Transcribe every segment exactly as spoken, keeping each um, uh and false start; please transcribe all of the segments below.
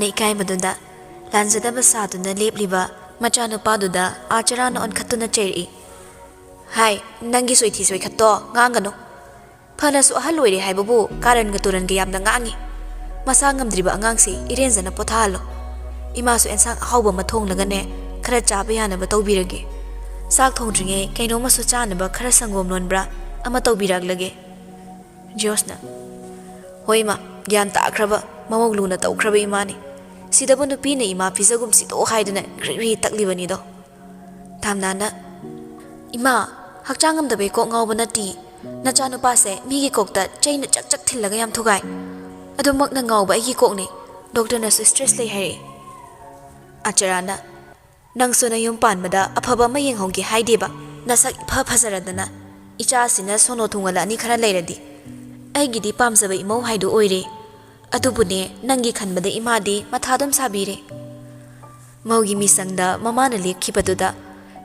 ꯏꯀꯥꯏꯕꯗꯨꯗ ꯂꯥꯟꯖꯗꯕ ꯁꯥꯗꯨꯅ ꯂꯦꯞꯂꯤꯕ ꯃꯆꯥꯅꯨꯄꯥꯗꯨꯗ ꯑꯥꯆꯔꯥꯅ ꯑꯣꯟꯈꯠꯇꯨꯅ ꯆꯩꯔꯛꯏ꯫ "ꯍꯥꯏ, ꯅꯪꯒꯤ ꯁꯣꯏꯊꯤ ꯁꯣꯏꯈꯠꯇꯣ ꯉꯥꯡꯒꯅꯨ꯫ ꯐꯅꯁꯨ ꯑꯍꯜ ꯑꯣꯏꯔꯦ ꯍꯥꯏꯕꯕꯨ ꯀꯥꯔꯟꯒ ꯇꯨꯔꯟꯒ ꯌꯥꯝꯅ ꯉꯥꯡꯉꯤ꯫ ꯃꯁꯥ ꯉꯝꯗ꯭ꯔꯤꯕ ꯑꯉꯥꯡꯁꯤ ꯏꯔꯦꯟꯖꯅ ꯄꯣꯊꯥꯍꯜꯂꯣ꯫ ꯏꯃꯥꯁꯨ ꯑꯦꯟꯁꯥꯡ ꯑꯍꯥꯎꯕ ꯑꯃ ꯊꯣꯡꯂꯒꯅꯦ, ꯈꯔ ꯆꯥꯕ ꯌꯥꯅꯕ ꯇꯧꯕꯤꯔꯒꯦ꯫ ꯆꯥꯛ ꯊꯣꯡꯗ꯭ꯔꯤꯉꯩ ꯀꯩꯅꯣꯝꯃꯁꯨ ꯆꯥꯅꯕ ꯈꯔ ꯁꯪꯒꯣꯝ ꯂꯣꯟꯕ꯭ꯔꯥ ꯑꯃ ꯇꯧꯕꯤꯔꯛꯂꯒꯦ꯫" ꯖꯣꯁꯅ, "ꯍꯣꯏ ꯏꯃꯥ, ꯒ꯭ꯌꯥꯟ ꯇꯥꯈ꯭ꯔꯕ, ꯃꯑꯣꯡ ꯂꯨꯅ ꯇꯧꯈ꯭ꯔꯕ ꯏꯃꯥꯅꯤ꯫ ꯁꯤꯗꯕꯨ ꯅꯨꯄꯤꯅ ꯏꯃꯥ ꯄꯤꯖꯒꯨꯝꯁꯤꯗꯣ ꯍꯥꯏꯗꯨꯅ ꯒ꯭ꯔꯤ ꯒ꯭ꯔꯤ ꯇꯛꯂꯤꯕꯅꯤꯗꯣ꯫" ꯇꯥꯝꯅꯥꯅ, "ꯏꯃꯥ, ꯍꯛꯆꯥꯡ ꯉꯝꯗꯕꯩ ꯀꯣꯛ ꯉꯥꯎꯕ ꯅꯠꯇꯦ꯫ ꯅꯆꯥꯅꯨꯄꯥꯁꯦ ꯃꯤꯒꯤ ꯀꯣꯛꯇ ꯆꯩꯅ ꯆꯛ ꯆꯛ ꯊꯤꯜꯂꯒ ꯌꯥꯝ ꯊꯨꯒꯥꯏ꯫ ꯑꯗꯨꯃꯛꯅ ꯉꯥꯎꯕ ꯑꯩꯒꯤ ꯀꯣꯛꯅꯦ꯫ ꯗꯣꯛꯇꯔꯅꯁꯨ stress ꯂꯩ ꯍꯥꯏꯔꯛꯏ꯫" ꯑꯥꯆꯔꯥꯅ, "ꯅꯪꯁꯨ ꯅꯌꯨꯝ ꯄꯥꯟꯕꯗ ꯑꯐꯕ ꯑꯃ ꯌꯦꯡꯍꯧꯒꯦ ꯍꯥꯏꯗꯦꯕ꯫ ꯅꯁꯛ ꯏꯐ ꯐꯖꯔꯗꯅ꯫ ꯏꯆꯥꯁꯤꯅ ꯁꯣꯅꯣ ꯊꯨꯡꯍꯜꯂꯛꯑꯅꯤ ꯈꯔ ꯂꯩꯔꯗꯤ꯫ ꯑꯩꯒꯤꯗꯤ ꯄꯥꯝꯖꯕ ꯏꯃꯧ ꯍꯥꯏꯗꯨ ꯑꯣꯏꯔꯦ꯫ ꯑꯗꯨꯕꯨꯅꯦ, ꯅꯪꯒꯤ ꯈꯟꯕꯗ ꯏꯃꯥꯗꯤ ꯃꯊꯥ ꯑꯗꯨꯝ ꯁꯥꯕꯤꯔꯦ꯫" ꯃꯧꯒꯤ ꯃꯤꯆꯪꯗ ꯃꯃꯥꯅ ꯂꯦꯞꯈꯤꯕꯗꯨꯗ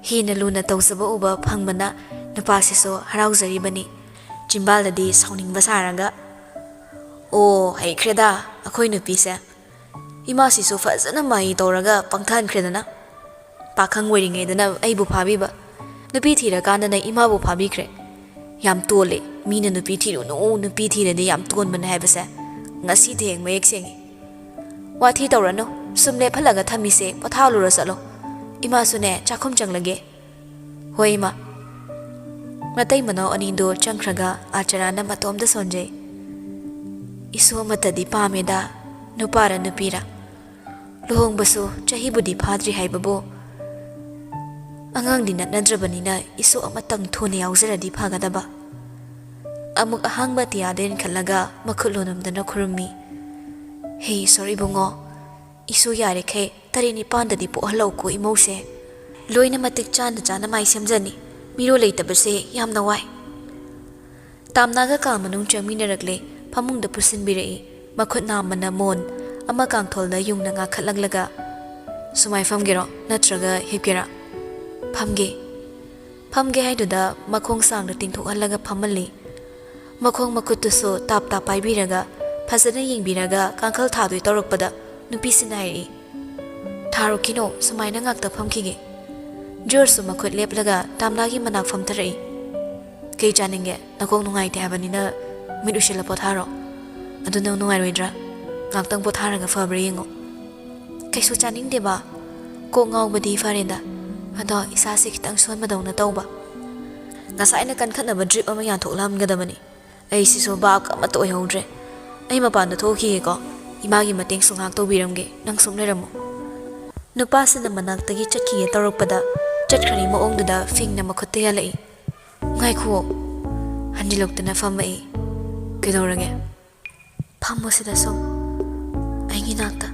ꯍꯦꯟꯅ ꯂꯨꯅ ꯇꯧꯖꯕ ꯎꯕ ꯐꯪꯕꯅ ꯅꯨꯄꯥꯁꯤꯁꯨ ꯍꯔꯥꯎꯖꯔꯤꯕꯅꯤ꯫ ꯆꯤꯝꯕꯥꯜꯗꯗꯤ ꯁꯥꯎꯅꯤꯡꯕ ꯁꯥꯔꯒ, "ꯑꯣ, ꯍꯩꯈ꯭ꯔꯦꯗ ꯑꯩꯈꯣꯏ ꯅꯨꯄꯤꯁꯦ꯫ ꯏꯃꯥꯁꯤꯁꯨ ꯐꯖꯅ ꯃꯍꯩ ꯇꯧꯔꯒ ꯄꯪꯊꯍꯟꯈ꯭ꯔꯦꯗꯅ꯫ ꯄꯥꯈꯪ ꯑꯣꯏꯔꯤꯉꯩꯗꯅ ꯑꯩꯕꯨ ꯐꯥꯕꯤꯕ, ꯅꯨꯄꯤ ꯊꯤꯔꯀꯥꯟꯗꯅ ꯏꯃꯥꯕꯨ ꯐꯥꯕꯤꯈ꯭ꯔꯦ꯫ ꯌꯥꯝ ꯇꯣꯜꯂꯦ꯫ ꯃꯤꯅ ꯅꯨꯄꯤ ꯊꯤꯔꯨꯅꯨ, ꯅꯨꯄꯤ ꯊꯤꯔꯗꯤ ꯌꯥꯝ ꯇꯣꯟꯕꯅꯦ ꯍꯥꯏꯕꯁꯦ ꯉꯁꯤꯗꯤ ꯍꯦꯛ ꯃꯌꯦꯛ ꯁꯦꯡꯉꯤ꯫ ꯋꯥꯊꯤ ꯇꯧꯔꯅꯨ꯫ ꯁꯨꯝ ꯂꯦꯞꯍꯜꯂꯒ ꯊꯝꯃꯤꯁꯦ, ꯄꯣꯊꯥꯍꯜꯂꯨꯔꯣ ꯆꯠꯂꯣ꯫ ꯏꯃꯥꯁꯨꯅꯦ, ꯆꯥꯛꯈꯨꯝ ꯆꯪꯂꯒꯦ꯫" "ꯍꯣꯏ, ꯏꯃꯥ꯫" ꯃꯇꯩ ꯃꯅꯥꯎ ꯑꯅꯤꯗꯨ ꯆꯪꯈ꯭ꯔꯒ ꯑꯥꯆꯔꯥꯅ ꯃꯇꯣꯝꯇ ꯁꯣꯟꯖꯩ꯫ "ꯏꯁꯨ ꯑꯃꯠꯇꯗꯤ ꯄꯥꯝꯃꯦꯗ, ꯅꯨꯄꯥꯔ ꯅꯨꯄꯤꯔ꯫ ꯂꯨꯍꯣꯡꯕꯁꯨ ꯆꯍꯤꯕꯨꯗꯤ ꯐꯥꯗ꯭ꯔꯤ ꯍꯥꯏꯕꯕꯨ, ꯑꯉꯥꯡꯗꯤ ꯅꯠꯅꯗ꯭ꯔꯕꯅꯤꯅ ꯏꯁꯨ ꯑꯃꯇꯪ ꯊꯨꯅ ꯌꯥꯎꯖꯔꯗꯤ ꯐꯒꯗꯕ꯫" ꯑꯃꯨꯛ ꯑꯍꯥꯡꯕ ꯑꯇꯤꯌꯥꯗ ꯌꯦꯡꯈꯠꯂꯒ ꯃꯈꯨꯠ ꯂꯣꯟꯅꯝꯗꯅ ꯈꯨꯔꯨꯝꯃꯤ꯫ "ꯍꯦ ꯏꯁꯣꯔ ꯏꯕꯨꯡꯉꯣ, ꯏꯁꯨ ꯌꯥꯔꯤꯈꯩ ꯇꯔꯦꯠ ꯅꯤꯄꯥꯟꯗꯗꯤ ꯄꯣꯛꯍꯜꯂꯧꯀꯣ ꯏꯃꯧꯁꯦ꯫ ꯂꯣꯏꯅ ꯃꯇꯤꯛ ꯆꯥꯅ ꯆꯥꯅ ꯃꯥꯏ ꯁꯦꯝꯖꯅꯤ꯫ ꯃꯤꯔꯣꯜ ꯂꯩꯇꯕꯁꯦ ꯌꯥꯝꯅ ꯋꯥꯏ꯫" ꯇꯥꯝꯅꯥꯒ ꯀꯥ ꯃꯅꯨꯡ ꯆꯪꯃꯤꯟꯅꯔꯛꯂꯦ꯫ ꯐꯃꯨꯡꯗ ꯄꯨꯁꯤꯟꯕꯤꯔꯛꯏ꯫ ꯃꯈꯨꯠ ꯅꯥꯝꯃꯅ ꯃꯣꯟ ꯑꯃ ꯀꯥꯡꯊꯣꯜꯗ ꯌꯨꯡꯅ ꯉꯥꯈꯠꯂꯛꯂꯒ, "ꯁꯨꯃꯥꯏ ꯐꯝꯒꯦꯔꯣ ꯅꯠꯇ꯭ꯔꯒ ꯍꯤꯞꯀꯦꯔꯥ?" "ꯐꯝꯒꯦ꯫" ꯐꯝꯒꯦ ꯍꯥꯏꯗꯨꯗ ꯃꯈꯣꯡ ꯁꯥꯡꯅ ꯇꯤꯡꯊꯣꯛꯍꯜꯂꯒ ꯐꯝꯍꯜꯂꯤ꯫ ꯃꯈꯣꯡ ꯃꯈꯨꯠꯇꯨꯁꯨ ꯇꯥꯞ ꯇꯥꯞ ꯄꯥꯏꯕꯤꯔꯒ ꯐꯖꯅ ꯌꯦꯡꯕꯤꯔꯒ ꯀꯥꯡꯈꯜ ꯊꯥꯗꯣꯏ ꯇꯧꯔꯛꯄꯗ ꯅꯨꯄꯤꯁꯤꯅ ꯍꯥꯏꯔꯛꯏ, "ꯊꯥꯔꯨꯈꯤꯅꯣ, ꯁꯨꯃꯥꯏꯅ ꯉꯥꯛꯇ ꯐꯝꯈꯤꯒꯦ꯫" ꯖꯣꯔꯖꯁꯨ ꯃꯈꯨꯠ ꯂꯦꯞꯂꯒ ꯇꯥꯝꯅꯥꯒꯤ ꯃꯅꯥꯛ ꯐꯝꯊꯔꯛꯏ꯫ "ꯀꯩ ꯆꯥꯅꯤꯡꯒꯦ? ꯅꯀꯣꯛ ꯅꯨꯡꯉꯥꯏꯇꯦ ꯍꯥꯏꯕꯅꯤꯅ ꯃꯤꯠ ꯎꯏꯁꯤꯜꯂ ꯄꯣꯊꯥꯔꯣ꯫ ꯑꯗꯨ ꯅꯪ ꯅꯨꯡꯉꯥꯏꯔꯣꯏꯗ꯭ꯔꯥ? ꯉꯥꯛꯇꯪ ꯄꯣꯊꯥꯔꯒ ꯐꯕ꯭ꯔꯥ ꯌꯦꯡꯉꯣ꯫" "ꯀꯩꯁꯨ ꯆꯥꯅꯤꯡꯗꯦꯕ꯫ ꯀꯣꯛ ꯉꯥꯎꯕꯗꯤ ꯐꯔꯦꯗ꯫ ꯑꯗꯣ ꯏꯁꯥꯁꯦ ꯈꯤꯇꯪ ꯁꯣꯟꯕꯗꯧꯅ ꯇꯧꯕ꯫ ꯉꯁꯥꯏꯅ ꯀꯟꯈꯠꯅꯕ ꯗ꯭ꯔꯤꯞ ꯑꯃ ꯌꯥꯟꯊꯣꯛꯂꯝꯒꯗꯕꯅꯤ꯫ ꯑꯩꯁꯤꯁꯨ ꯚꯥꯞꯀ ꯑꯃꯠꯇ ꯑꯣꯏꯍꯧꯗ꯭ꯔꯦ꯫ ꯑꯩ ꯃꯄꯥꯟꯗ ꯊꯣꯛꯈꯤꯒꯦꯀꯣ꯫ ꯏꯃꯥꯒꯤ ꯃꯇꯦꯡꯁꯨ ꯉꯥꯏꯍꯥꯛ ꯇꯧꯕꯤꯔꯝꯒꯦ꯫ ꯅꯪ ꯁꯨꯝ ꯂꯩꯔꯝꯃꯣ꯫" ꯅꯨꯄꯥꯁꯤꯅ ꯃꯅꯥꯛꯇꯒꯤ ꯆꯠꯈꯤꯒꯦ ꯇꯧꯔꯛꯄꯗ ꯆꯠꯈ꯭ꯔꯤ ꯃꯑꯣꯡꯗꯨꯗ ꯐꯤꯡꯅ ꯃꯈꯨꯠꯇ ꯌꯥꯜꯂꯛꯏ꯫ "ꯉꯥꯏꯈꯨꯑꯣ꯫" ꯍꯟꯖꯤꯜꯂꯛꯇꯨꯅ ꯐꯝꯃꯛꯏ꯫ "ꯀꯩꯗꯧꯔꯒꯦ?" "ꯐꯝꯃꯣ ꯁꯤꯗ ꯁꯨꯝ꯫ ꯑꯩꯒꯤ ꯅꯥꯛꯇ꯫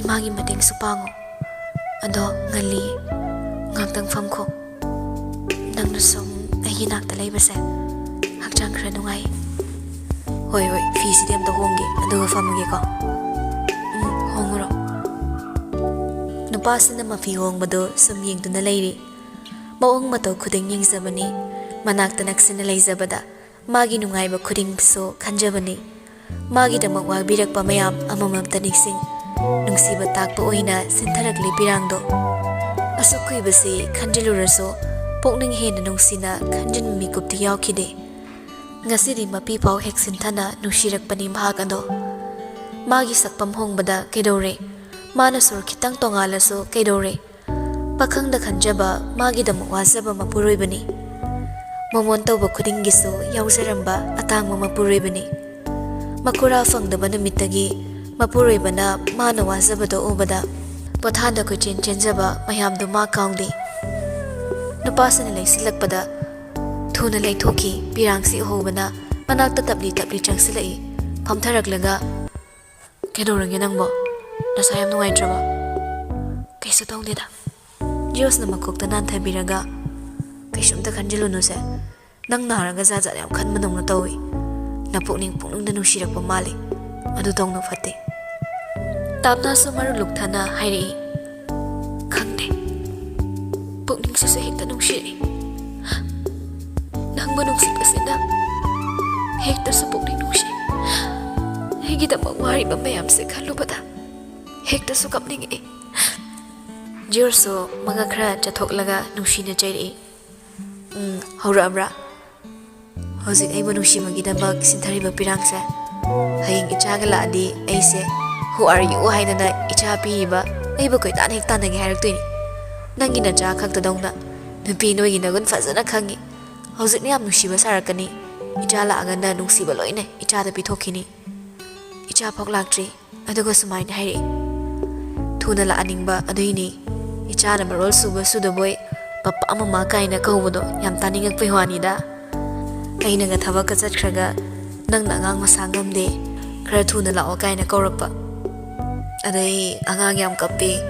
ꯏꯃꯥꯒꯤ ꯃꯇꯦꯡꯁꯨ ꯄꯥꯡꯉꯣ꯫ ꯑꯗꯣ ꯉꯜꯂꯤ꯫ ꯉꯥꯛꯇꯪ ꯐꯝꯈꯣ꯫ ꯅꯪꯅ ꯁꯨꯝ ꯑꯩꯒꯤ ꯅꯥꯛꯇ ꯂꯩꯕꯁꯦ ꯍꯛꯆꯥꯡ ꯈꯔ ꯅꯨꯡꯉꯥꯏ꯫" "ꯍꯣꯏ, ꯍꯣꯏ, ꯐꯤꯁꯤꯗꯤ ꯑꯝꯇ ꯍꯣꯡꯒꯦ, ꯑꯗꯨꯒ ꯐꯝꯃꯒꯦꯀꯣ꯫" "ꯎꯝ, ꯍꯣꯡꯉꯨꯔꯣ꯫" ꯅꯨꯄꯥꯁꯤꯅ ꯃꯐꯤ ꯍꯣꯡꯕꯗꯨ ꯁꯨꯝ ꯌꯦꯡꯗꯨꯅ ꯂꯩꯔꯤ꯫ ꯃꯑꯣꯡ ꯃꯇꯧ ꯈꯨꯗꯤꯡ ꯌꯦꯡꯖꯕꯅꯤ꯫ ꯃꯅꯥꯛꯇ ꯅꯛꯁꯤꯟꯅ ꯂꯩꯖꯕꯗ ꯃꯥꯒꯤ ꯅꯨꯡꯉꯥꯏꯕ ꯈꯨꯗꯤꯡꯁꯨ ꯈꯟꯖꯕꯅꯤ꯫ ꯃꯥꯒꯤꯗꯃꯛ ꯋꯥꯕꯤꯔꯛꯄ ꯃꯌꯥꯝ ꯑꯃꯃꯝꯇ ꯅꯤꯡꯁꯤꯡ, ꯅꯨꯡꯁꯤꯕ ꯇꯥꯛꯄ ꯑꯣꯏꯅ ꯁꯤꯟꯊꯔꯛꯂꯤ ꯄꯤꯔꯥꯡꯗꯣ꯫ ꯑꯁꯨꯛ ꯀꯨꯏꯕꯁꯤ ꯈꯟꯖꯤꯜꯂꯨꯔꯁꯨ ꯄꯨꯛꯅꯤꯡ ꯍꯦꯟꯅ ꯅꯨꯡꯁꯤꯅ ꯈꯟꯖꯤꯟꯕ ꯃꯤꯀꯨꯞꯇꯤ ꯌꯥꯎꯈꯤꯗꯦ꯫ ꯉꯁꯤꯗꯤ ꯃꯄꯤ ꯐꯥꯎ ꯍꯦꯛ ꯁꯤꯟꯊꯅ ꯅꯨꯡꯁꯤꯔꯛꯄꯅꯤ ꯃꯍꯥꯛ ꯑꯗꯣ꯫ ꯃꯥꯒꯤ ꯁꯛꯐꯝ ꯍꯣꯡꯕꯗ ꯀꯩꯗꯧꯔꯦ? ꯃꯥꯅ ꯁꯨꯔ ꯈꯤꯇꯪ ꯇꯣꯉꯥꯜꯂꯁꯨ ꯀꯩꯗꯧꯔꯦ? ꯄꯥꯈꯪꯗ ꯈꯟꯖꯕ, ꯃꯥꯒꯤꯗꯃꯛ ꯋꯥꯖꯕ ꯃꯄꯨꯔꯣꯏꯕꯅꯤ꯫ ꯃꯣꯃꯣꯟ ꯇꯧꯕ ꯈꯨꯗꯤꯡꯒꯤꯁꯨ ꯌꯥꯎꯖꯔꯝꯕ ꯑꯇꯥꯡꯕ ꯃꯄꯨꯔꯣꯏꯕꯅꯤ꯫ ꯃꯈꯨꯔꯥ ꯐꯪꯗꯕ ꯅꯨꯃꯤꯠꯇꯒꯤ ꯃꯄꯨꯔꯣꯏꯕꯅ ꯃꯥꯅ ꯋꯥꯖꯕꯗꯣ ꯎꯕꯗ ꯄꯣꯊꯥꯗ ꯀꯣꯏꯆꯦꯟ ꯆꯦꯟꯖꯕ ꯃꯌꯥꯝꯗꯨ ꯃꯥ ꯀꯥꯎꯗꯦ꯫ ꯅꯨꯄꯥꯁꯤꯅ ꯂꯩꯁꯤꯜꯂꯛꯄꯗ ꯊꯨꯅ ꯂꯩꯊꯣꯛꯈꯤ꯫ ꯄꯤꯔꯥꯡꯁꯤ ꯎꯍꯧꯕꯅ ꯃꯅꯥꯛꯇ ꯇꯞꯂꯤ ꯇꯞꯂꯤ ꯆꯪꯁꯤꯜꯂꯛꯏ꯫ ꯐꯝꯊꯔꯛꯂꯒ, "ꯀꯩꯗꯧꯔꯒꯦ ꯅꯪꯕꯣ? ꯅꯁꯥ ꯌꯥꯝ ꯅꯨꯡꯉꯥꯏꯇ꯭ꯔꯕꯣ?" "ꯀꯩꯁꯨ ꯇꯧꯗꯦꯗ꯫" ꯖꯣꯁꯅ ꯃꯀꯣꯛꯇ ꯅꯥꯟꯊꯕꯤꯔꯒ, "ꯀꯩꯁꯨꯝꯇ ꯈꯟꯖꯤꯜꯂꯨꯅꯨꯁꯦ꯫ ꯅꯪ ꯅꯥꯔꯒ ꯖꯥꯠ ꯖꯥꯠ ꯌꯥꯝ ꯈꯟꯕꯗꯧꯅ ꯇꯧꯏ꯫ ꯅꯄꯨꯛꯅꯤꯡ ꯄꯨꯛꯅꯨꯡꯗ ꯅꯨꯡꯁꯤꯔꯛꯄ ꯃꯥꯜꯂꯤ꯫ ꯑꯗꯨ ꯇꯧꯅꯨ ꯐꯠꯇꯦ꯫" ꯇꯥꯞꯅꯥꯁꯨ ꯃꯔꯨ ꯂꯨꯛꯊꯅ ꯍꯥꯏꯔꯛꯏ, "ꯈꯪꯗꯦ꯫ ꯄꯨꯛꯅꯤꯡꯁꯤꯁꯨ ꯍꯦꯛꯇ ꯅꯨꯡꯁꯤꯔꯛꯏ꯫ ꯅꯪꯕꯨ ꯅꯨꯡꯁꯤꯕꯁꯤꯅ ꯍꯦꯛꯇꯁꯨ ꯄꯨꯛꯅꯤꯡ ꯅꯨꯡꯁꯤ꯫" ꯑꯩꯒꯤꯗꯃꯛ ꯋꯥꯔꯤꯕ ꯃꯌꯥꯝꯁꯦ ꯈꯜꯂꯨꯕꯗ ꯍꯦꯛꯇꯁꯨ ꯀꯞꯅꯤꯡꯉꯛꯏ꯫ ꯖꯣꯔꯖꯁꯨ ꯃꯉꯛ ꯈꯔ ꯆꯠꯊꯣꯛꯂꯒ ꯅꯨꯡꯁꯤꯅ ꯆꯩꯔꯛꯏ꯫ "ꯎꯝ, ꯍꯧꯔꯛꯑꯕ꯭ꯔꯥ? ꯍꯧꯖꯤꯛ ꯑꯩꯕꯨ ꯅꯨꯡꯁꯤꯕꯒꯤꯗꯃꯛ ꯁꯤꯟꯊꯔꯤꯕ ꯄꯤꯔꯥꯡꯁꯦ? ꯍꯌꯦꯡ ꯏꯆꯥꯒ ꯂꯥꯛꯑꯗꯤ ꯑꯩꯁꯦ 'Who are you?' ꯍꯥꯏꯗꯅ ꯏꯆꯥ ꯄꯤꯔꯤꯕ ꯑꯩꯕꯨ ꯀꯣꯏꯇꯥꯟ ꯍꯦꯛ ꯇꯥꯟꯅꯒꯦ ꯍꯥꯏꯔꯛꯇꯣꯏꯅꯤ꯫ ꯅꯪꯒꯤ ꯅꯆꯥ ꯈꯛꯇꯗꯧꯅ ꯅꯨꯄꯤ ꯅꯣꯏꯒꯤ ꯅꯒꯨꯟ ꯐꯖꯅ ꯈꯪꯉꯤ꯫ ꯍꯧꯖꯤꯛꯅ ꯌꯥꯝ ꯅꯨꯡꯁꯤꯕ ꯁꯥꯔꯛꯀꯅꯤ꯫ ꯏꯆꯥ ꯂꯥꯛꯑꯒꯅ ꯅꯨꯡꯁꯤꯕ ꯂꯣꯏꯅ ꯏꯆꯥꯗ ꯄꯤꯊꯣꯛꯈꯤꯅꯤ꯫ ꯏꯆꯥ ꯐꯥꯎ ꯂꯥꯛꯇ꯭ꯔꯤ, ꯑꯗꯨꯒ ꯁꯨꯃꯥꯏꯅ ꯍꯥꯏꯔꯛꯏ꯫ ꯊꯨꯅ ꯂꯥꯛꯍꯟꯅꯤꯡꯕ ꯑꯗꯨꯏꯅꯤ꯫ ꯏꯆꯥꯅ ꯃꯔꯣꯜ ꯁꯨꯕ ꯁꯨꯗꯕꯣꯏ ꯄꯄꯥ ꯃꯃꯥ ꯀꯥꯏꯅ ꯀꯧꯕꯗꯣ ꯌꯥꯝ ꯇꯥꯅꯤꯡꯉꯛꯄꯩ ꯋꯥꯅꯤꯗ꯫ ꯑꯩꯅꯒ ꯊꯕꯛꯀ ꯆꯠꯈ꯭ꯔꯒ ꯅꯪꯅ ꯑꯉꯥꯡ ꯃꯁꯥ ꯉꯝꯗꯦ, ꯈꯔ ꯊꯨꯅ ꯂꯥꯛꯑꯣ ꯀꯥꯏꯅ ꯀꯧꯔꯛꯄ꯫ ꯑꯗꯩ ꯑꯉꯥꯡ ꯌꯥꯝ ꯀꯞꯄꯤ,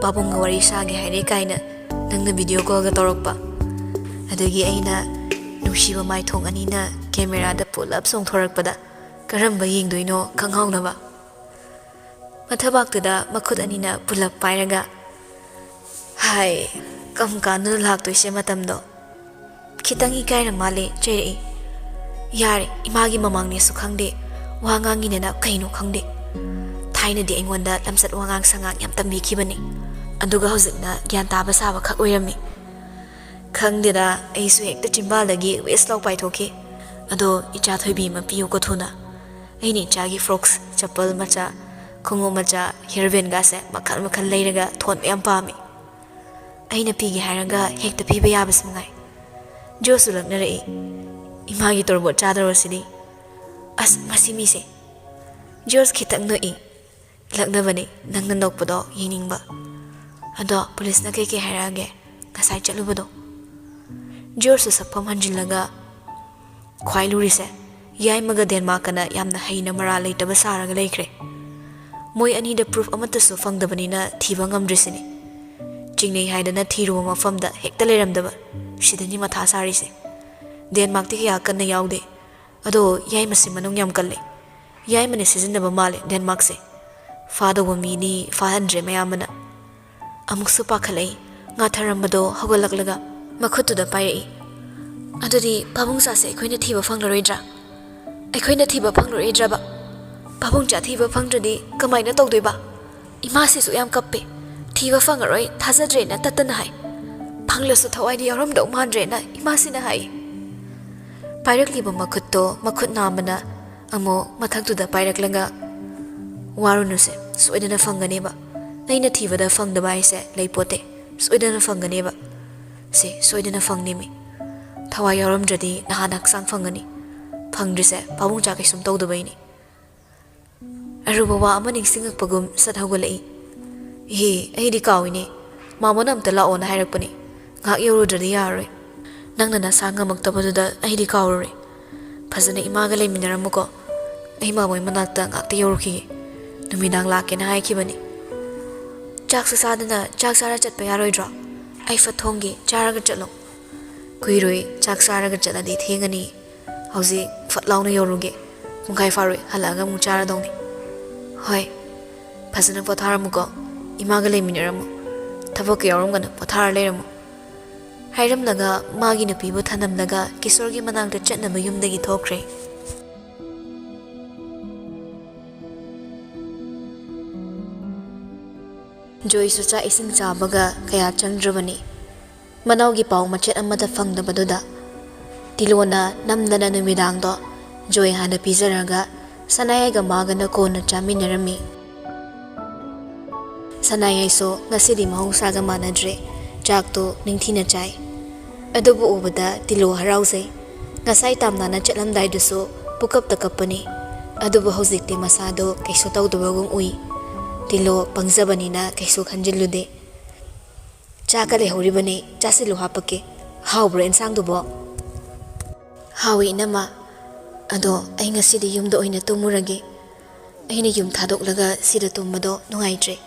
ꯄꯥꯕꯨꯡꯒ ꯋꯥꯔꯤ ꯁꯥꯒꯦ ꯍꯥꯏꯔꯦ ꯀꯥꯏꯅ ꯅꯪꯅ ꯚꯤꯗꯤꯑꯣ ꯀꯣꯜꯒ ꯇꯧꯔꯛꯄ꯫ ꯑꯗꯒꯤ ꯑꯩꯅ ꯅꯨꯡꯁꯤꯕ ꯃꯥꯏꯊꯣꯡ ꯑꯅꯤꯅ ꯀꯦꯃꯦꯔꯥꯗ ꯄꯨꯂꯞ ꯆꯣꯡꯊꯣꯔꯛꯄꯗ ꯀꯔꯝꯕ ꯌꯦꯡꯗꯣꯏꯅꯣ ꯈꯪꯍꯧꯅꯕ꯫ ꯃꯊꯕꯥꯛꯇꯨꯗ ꯃꯈꯨꯠ ꯑꯅꯤꯅ ꯄꯨꯂꯞ ꯄꯥꯏꯔꯒ, "ꯍꯥꯏ, ꯀꯔꯝ ꯀꯥꯟꯗꯅꯣ ꯂꯥꯛꯇꯣꯏꯁꯦ ꯃꯇꯝꯗꯣ?" ꯈꯤꯇꯪ ꯏꯀꯥꯏꯔ ꯃꯥꯜꯂꯦ ꯆꯩꯔꯛꯏ꯫ "ꯌꯥꯔꯦ, ꯏꯃꯥꯒꯤ ꯃꯃꯥꯡꯅꯦꯁꯨ ꯈꯪꯗꯦ, ꯋꯥ ꯉꯥꯡꯉꯤꯅꯦꯅ ꯀꯩꯅꯣ ꯈꯪꯗꯦ꯫ ꯊꯥꯏꯅꯗꯤ ꯑꯩꯉꯣꯟꯗ ꯂꯝꯆꯠ ꯋꯥꯉꯥꯡ ꯁꯉꯥꯡ ꯌꯥꯝ ꯇꯝꯕꯤꯈꯤꯕꯅꯤ, ꯑꯗꯨꯒ ꯍꯧꯖꯤꯛꯅ ꯒ꯭ꯌꯥꯟ ꯇꯥꯕ ꯁꯥꯕ ꯈꯛ ꯑꯣꯏꯔꯝꯃꯤ꯫ ꯈꯪꯗꯦꯗ, ꯑꯩꯁꯨ ꯍꯦꯛꯇ ꯆꯤꯝꯕꯥꯜꯗꯒꯤ ꯋꯦꯁ ꯂꯥꯎ ꯄꯥꯏꯊꯣꯛꯈꯤ꯫ ꯑꯗꯣ ꯏꯆꯥ ꯊꯣꯏꯕꯤ ꯑꯃ ꯄꯤꯌꯨꯀꯣ ꯊꯨꯅ꯫ ꯑꯩꯅ ꯏꯆꯥꯒꯤ ꯐ꯭ꯔꯣꯛꯁ, ꯆꯄꯜ ꯃꯆꯥ, ꯈꯣꯡꯎꯞ ꯃꯆꯥ, ꯍꯤꯌꯔ ꯕꯦꯟꯒꯥꯁꯦ ꯃꯈꯜ ꯃꯈꯜ ꯂꯩꯔꯒ ꯊꯣꯟꯕ ꯌꯥꯝ ꯄꯥꯝꯃꯤ꯫ ꯑꯩꯅ ꯄꯤꯒꯦ ꯍꯥꯏꯔꯒ ꯍꯦꯛꯇ ꯄꯤꯕ ꯌꯥꯕꯁꯨ ꯉꯥꯏ"꯫ ꯖꯣꯔꯖꯁꯨ ꯂꯛꯅꯔꯛꯏ꯫ "ꯏꯃꯥꯒꯤ ꯇꯣꯔꯕꯣꯠ ꯆꯥꯗꯧꯔꯁꯤꯗꯤ꯫ ꯑꯁ, ꯃꯁꯤ ꯃꯤꯁꯦ"꯫ ꯖꯣꯔꯖ ꯈꯤꯇꯪ ꯅꯣꯛꯏ꯫ "ꯂꯛꯅꯕꯅꯦ, ꯅꯪꯅ ꯅꯣꯛꯄꯗꯣ ꯌꯦꯡꯅꯤꯡꯕ꯫ ꯑꯗꯣ ꯄꯨꯂꯤꯁꯅ ꯀꯩꯀꯩ ꯍꯥꯏꯔꯛꯑꯒꯦ, ꯉꯁꯥꯏ ꯆꯠꯂꯨꯕꯗꯣ?" ꯖꯣꯔꯖꯁꯨ ꯁꯛꯐꯝ ꯍꯟꯖꯤꯜꯂꯒ, "ꯈ꯭ꯋꯥꯏ ꯂꯨꯔꯤꯁꯦ, ꯌꯥꯏꯃꯒ ꯗꯦꯟꯃꯥꯔꯛꯀꯅ ꯌꯥꯝꯅ ꯍꯩꯅ ꯃꯔꯥꯜ ꯂꯩꯇꯕ ꯁꯥꯔꯒ ꯂꯩꯈ꯭ꯔꯦ꯫ ꯃꯣꯏ ꯑꯅꯤꯗ ꯄ꯭ꯔꯨꯐ ꯑꯃꯠꯇꯁꯨ ꯐꯪꯗꯕꯅꯤꯅ ꯊꯤꯕ ꯉꯝꯗ꯭ꯔꯤꯁꯤꯅꯤ꯫ ꯆꯤꯡꯅꯩ ꯍꯥꯏꯗꯅ ꯊꯤꯔꯨꯕ ꯃꯐꯝꯗ ꯍꯦꯛꯇ ꯂꯩꯔꯝꯗꯕ, ꯁꯤꯗꯅꯤ ꯃꯊꯥ ꯁꯥꯔꯤꯁꯦ꯫ ꯗꯦꯟꯃꯥꯔꯛꯇꯤ ꯀꯌꯥ ꯀꯟꯅ ꯌꯥꯎꯗꯦ꯫ ꯑꯗꯣ ꯌꯥꯏꯃꯁꯤ ꯃꯅꯨꯡ ꯌꯥꯝ ꯀꯜꯂꯦ꯫ ꯌꯥꯏꯃꯅ ꯁꯤꯖꯤꯟꯅꯕ ꯃꯥꯜꯂꯦ ꯗꯦꯟꯃꯥꯔꯛꯁꯦ꯫ ꯐꯥꯗꯧꯕ ꯃꯤꯅꯤ ꯐꯥꯍꯟꯗ꯭ꯔꯦ ꯃꯌꯥꯝꯕꯅ"꯫ ꯑꯃꯨꯛꯁꯨ ꯄꯥꯈꯠꯂꯛꯏ꯫ ꯉꯥꯊꯔꯝꯕꯗꯣ ꯍꯧꯒꯠꯂꯛꯂꯒ ꯃꯈꯨꯠꯇꯨꯗ ꯄꯥꯏꯔꯛꯏ꯫ "ꯑꯗꯨꯗꯤ ꯄꯥꯕꯨꯡꯁꯥꯁꯦ ꯑꯩꯈꯣꯏꯅ ꯊꯤꯕ ꯐꯪꯂꯔꯣꯏꯗ꯭ꯔꯥ? ꯑꯩꯈꯣꯏꯅ ꯊꯤꯕ ꯐꯪꯂꯔꯣꯏꯗ꯭ꯔꯕ?" ꯄꯥꯕꯨꯡꯆꯥ ꯊꯤꯕ ꯐꯪꯗ꯭ꯔꯗꯤ ꯀꯃꯥꯏꯅ ꯇꯧꯗꯣꯏꯕ? ꯏꯃꯥꯁꯤꯁꯨ ꯌꯥꯝ ꯀꯞꯄꯦ꯫ "ꯊꯤꯕ ꯐꯪꯉꯔꯣꯏ, ꯊꯥꯖꯗ꯭ꯔꯦꯅ" ꯇꯠꯇꯅ ꯍꯥꯏ꯫ "ꯐꯪꯂꯁꯨ ꯊꯋꯥꯏꯗꯤ ꯌꯥꯎꯔꯝꯗꯧ ꯃꯥꯟꯗ꯭ꯔꯦꯅ" ꯏꯃꯥꯁꯤꯅ ꯍꯥꯏ꯫ ꯄꯥꯏꯔꯛꯂꯤꯕ ꯃꯈꯨꯠꯇꯣ ꯃꯈꯨꯠ ꯅꯥꯝꯃꯅ ꯑꯃꯨꯛ ꯃꯊꯛꯇꯨꯗ ꯄꯥꯏꯔꯛꯂꯒ, "ꯋꯥꯔꯨꯅꯨꯁꯦ, ꯁꯣꯏꯗꯅ ꯐꯪꯒꯅꯦꯕ꯫ ꯑꯩꯅ ꯊꯤꯕꯗ ꯐꯪꯗꯕ ꯍꯥꯏꯁꯦ ꯂꯩꯄꯣꯠꯇꯦ꯫ ꯁꯣꯏꯗꯅ ꯐꯪꯒꯅꯦꯕ꯫ ꯁꯦ, ꯁꯣꯏꯗꯅ ꯐꯪꯅꯤꯃꯤ꯫ ꯊꯋꯥꯏ ꯌꯥꯎꯔꯝꯗ꯭ꯔꯗꯤ ꯅꯍꯥꯟ ꯍꯛꯆꯥꯡ ꯐꯪꯒꯅꯤ꯫ ꯐꯪꯗ꯭ꯔꯤꯁꯦ ꯄꯥꯕꯨꯡꯆꯥ ꯀꯩꯁꯨꯝ ꯇꯧꯗꯕꯩꯅꯤ꯫" ꯑꯔꯨꯕ ꯋꯥ ꯑꯃ ꯅꯤꯡꯁꯤꯡꯉꯛꯄꯒꯨꯝ ꯁꯠ ꯍꯧꯒꯠꯂꯛꯏ꯫ "ꯏꯍꯦ, ꯑꯩꯗꯤ ꯀꯥꯎꯏꯅꯦ꯫ ꯃꯥꯃꯣꯅ ꯑꯝꯇ ꯂꯥꯛꯑꯣꯅ ꯍꯥꯏꯔꯛꯄꯅꯦ꯫ ꯉꯥꯏꯍꯥꯛ ꯌꯧꯔꯨꯗ꯭ꯔꯗꯤ ꯌꯥꯔꯔꯣꯏ꯫ ꯅꯪꯅ ꯅꯁꯥ ꯉꯝꯃꯛꯇꯕꯗꯨꯗ ꯑꯩꯗꯤ ꯀꯥꯎꯔꯨꯔꯦ꯫ ꯐꯖꯅ ꯏꯃꯥꯒ ꯂꯩꯃꯤꯟꯅꯔꯝꯃꯨꯀꯣ꯫ ꯑꯩ ꯃꯥꯃꯣꯏ ꯃꯅꯥꯛꯇ ꯉꯥꯛꯇ ꯌꯧꯔꯨꯈꯤꯒꯦ꯫ ꯅꯨꯃꯤꯗꯥꯡ ꯂꯥꯛꯀꯦꯅ ꯍꯥꯏꯈꯤꯕꯅꯤ꯫" ꯆꯥꯛꯁꯨ ꯆꯥꯗꯅ ꯆꯥꯛ ꯆꯥꯔ ꯆꯠꯄ ꯌꯥꯔꯣꯏꯗ꯭ꯔꯣ? ꯑꯩ ꯐꯠ ꯊꯣꯡꯒꯦ, ꯆꯥꯔꯒ ꯆꯠꯂꯣ꯫ "ꯀꯨꯏꯔꯣꯏ, ꯆꯥꯛ ꯆꯥꯔꯒ ꯆꯠꯂꯗꯤ ꯊꯦꯡꯉꯅꯤ꯫ ꯍꯧꯖꯤꯛ ꯐꯠ ꯂꯥꯎꯅ ꯌꯧꯔꯨꯒꯦ꯫ ꯄꯨꯡꯈꯥꯏ ꯐꯥꯔꯣꯏ, ꯍꯜꯂꯛꯑꯒ ꯑꯃꯨꯛ ꯆꯥꯔꯗꯧꯅꯤ꯫" "ꯍꯣꯏ, ꯐꯖꯅ ꯄꯣꯊꯥꯔꯝꯃꯨꯀꯣ꯫ ꯏꯃꯥꯒ ꯂꯩꯃꯤꯟꯅꯔꯝꯃꯨ꯫ ꯊꯕꯛꯀ ꯌꯥꯎꯔꯝꯒꯅꯨ, ꯄꯣꯊꯥꯔ ꯂꯩꯔꯝꯃꯨ꯫" ꯍꯥꯏꯔꯝꯂꯒ ꯃꯥꯒꯤ ꯅꯨꯄꯤꯕꯨ ꯊꯅꯝꯂꯒ ꯀꯤꯁꯣꯔꯒꯤ ꯃꯅꯥꯛꯇ ꯆꯠꯅꯕ ꯌꯨꯝꯗꯒꯤ ꯊꯣꯛꯈ꯭ꯔꯦ꯫ ꯖꯣꯏꯁꯨ ꯆꯥꯛ ꯏꯁꯤꯡ ꯆꯥꯕꯒ ꯀꯌꯥ ꯆꯪꯗ꯭ꯔꯕꯅꯤ꯫ ꯃꯅꯥꯎꯒꯤ ꯄꯥꯎ ꯃꯆꯦꯠ ꯑꯃꯠꯇ ꯐꯪꯗꯕꯗꯨꯗ ꯇꯤꯂꯣꯅ ꯅꯝꯗꯅ ꯅꯨꯃꯤꯗꯥꯡꯗꯣ ꯖꯣꯏ ꯍꯥꯟꯅ ꯄꯤꯖꯔꯒ ꯁꯅꯥꯌꯥꯏꯒ ꯃꯥꯒꯅ ꯀꯣꯟꯅ ꯆꯥꯃꯤꯟꯅꯔꯝꯃꯤ꯫ ꯁꯅꯥꯌꯥꯏꯁꯨ ꯉꯁꯤꯗꯤ ꯃꯍꯧꯁꯥꯒ ꯃꯥꯟꯅꯗ꯭ꯔꯦ, ꯆꯥꯛꯇꯨ ꯅꯤꯡꯊꯤꯅ ꯆꯥꯏ꯫ ꯑꯗꯨꯕꯨ ꯎꯕꯗ ꯇꯤꯂꯣ ꯍꯔꯥꯎꯖꯩ꯫ ꯉꯁꯥꯏ ꯇꯥꯝꯅꯥꯅ ꯆꯠꯂꯝꯗꯥꯏꯗꯨꯁꯨ ꯄꯨꯀꯞꯇ ꯀꯞꯄꯅꯤ, ꯑꯗꯨꯕꯨ ꯍꯧꯖꯤꯛꯇꯤ ꯃꯁꯥꯗꯣ ꯀꯩꯁꯨ ꯇꯧꯗꯕꯒꯨꯝ ꯎꯏ꯫ ꯇꯤꯂꯣ ꯄꯪꯖꯕꯅꯤꯅ ꯀꯩꯁꯨ ꯈꯟꯖꯤꯜꯂꯨꯗꯦ꯫ "ꯆꯥꯛꯀ ꯂꯩꯍꯧꯔꯤꯕꯅꯦ, ꯆꯥꯁꯤꯜꯂꯨ, ꯍꯥꯞꯄꯛꯀꯦ꯫ ꯍꯥꯎꯕ꯭ꯔꯣ ꯑꯦꯟꯁꯥꯡꯗꯨꯕꯣ?" "ꯍꯥꯎꯏ, ꯏꯅꯝꯃ꯫ ꯑꯗꯣ ꯑꯩ ꯉꯁꯤꯗꯤ ꯌꯨꯝꯗ ꯑꯣꯏꯅ ꯇꯨꯝꯃꯨꯔꯒꯦ꯫ ꯑꯩꯅ ꯌꯨꯝ ꯊꯥꯗꯣꯛꯂꯒ ꯁꯤꯗ ꯇꯨꯝꯕꯗꯣ ꯅꯨꯡꯉꯥꯏꯇ꯭ꯔꯦ꯫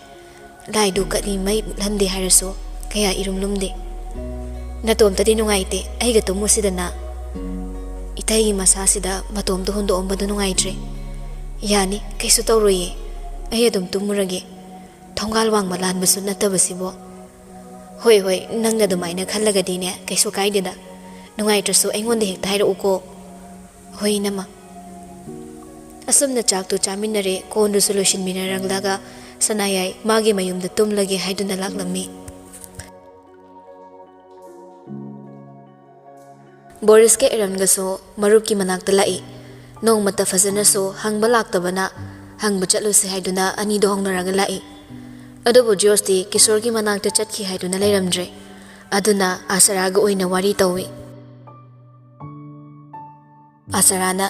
ꯂꯥꯏꯗꯨ ꯀꯠꯂꯤ, ꯃꯩ ꯃꯨꯠꯍꯟꯗꯦ ꯍꯥꯏꯔꯁꯨ ꯀꯌꯥ ꯏꯔꯨꯝ ꯂꯨꯝꯗꯦ꯫" "ꯅꯇꯣꯝꯇꯗꯤ ꯅꯨꯡꯉꯥꯏꯇꯦ, ꯑꯩꯒ ꯇꯨꯝꯃꯨꯁꯤꯗꯅ꯫" "ꯏꯇꯩꯒꯤ ꯃꯁꯥꯁꯤꯗ ꯃꯇꯣꯝꯇ ꯍꯨꯟꯗꯣꯛꯑꯝꯕꯗꯣ ꯅꯨꯡꯉꯥꯏꯇ꯭ꯔꯦ꯫" "ꯌꯥꯅꯤ, ꯀꯩꯁꯨ ꯇꯧꯔꯣꯏꯌꯦ꯫ ꯑꯩ ꯑꯗꯨꯝ ꯇꯨꯝꯃꯨꯔꯒꯦ꯫ ꯊꯣꯡꯒꯥꯜ ꯋꯥꯡꯃ ꯂꯥꯟꯕꯁꯨ ꯅꯠꯇꯕꯁꯤꯕꯣ꯫" "ꯍꯣꯏ, ꯍꯣꯏ, ꯅꯪꯅ ꯑꯗꯨꯃꯥꯏꯅ ꯈꯜꯂꯒꯗꯤꯅꯦ, ꯀꯩꯁꯨ ꯀꯥꯏꯗꯦꯗ꯫ ꯅꯨꯡꯉꯥꯏꯇ꯭ꯔꯁꯨ ꯑꯩꯉꯣꯟꯗ ꯍꯦꯛꯇ ꯍꯥꯏꯔꯛꯎꯀꯣ꯫" "ꯍꯣꯏ, ꯏꯅꯝꯃ꯫" ꯑꯁꯨꯝꯅ ꯆꯥꯛꯇꯨ ꯆꯥꯃꯤꯟꯅꯔꯦ, ꯀꯣꯟꯗꯨꯁꯨ ꯂꯣꯏꯁꯤꯟꯃꯤꯟꯅꯔꯛꯂꯒ ꯁꯅꯥꯌꯥꯏ ꯃꯥꯒꯤ ꯃꯌꯨꯝꯗ ꯇꯨꯝꯂꯒꯦ ꯍꯥꯏꯗꯨꯅ ꯂꯥꯛꯂꯝꯃꯤ꯫ ꯕꯣꯔꯤꯁꯀ ꯑꯦꯔꯟꯒꯁꯨ ꯃꯔꯨꯞꯀꯤ ꯃꯅꯥꯛꯇ ꯂꯥꯛꯏ꯫ ꯅꯣꯡꯃꯇ ꯐꯖꯅꯁꯨ ꯍꯪꯕ ꯂꯥꯛꯇꯕꯅ ꯍꯪꯕ ꯆꯠꯂꯨꯁꯤ ꯍꯥꯏꯗꯨꯅ ꯑꯅꯤꯗꯣ ꯍꯧꯅꯔꯒ ꯂꯥꯛꯏ꯫ ꯑꯗꯨꯕꯨ ꯖꯣꯔꯖꯇꯤ ꯀꯤꯁꯣꯔꯒꯤ ꯃꯅꯥꯛꯇ ꯆꯠꯈꯤ ꯍꯥꯏꯗꯨꯅ ꯂꯩꯔꯝꯗ꯭ꯔꯦ꯫ ꯑꯗꯨꯅ ꯑꯥꯁꯔꯥꯒ ꯑꯣꯏꯅ ꯋꯥꯔꯤ ꯇꯧꯏ꯫ ꯑꯥꯁꯔꯥꯅ,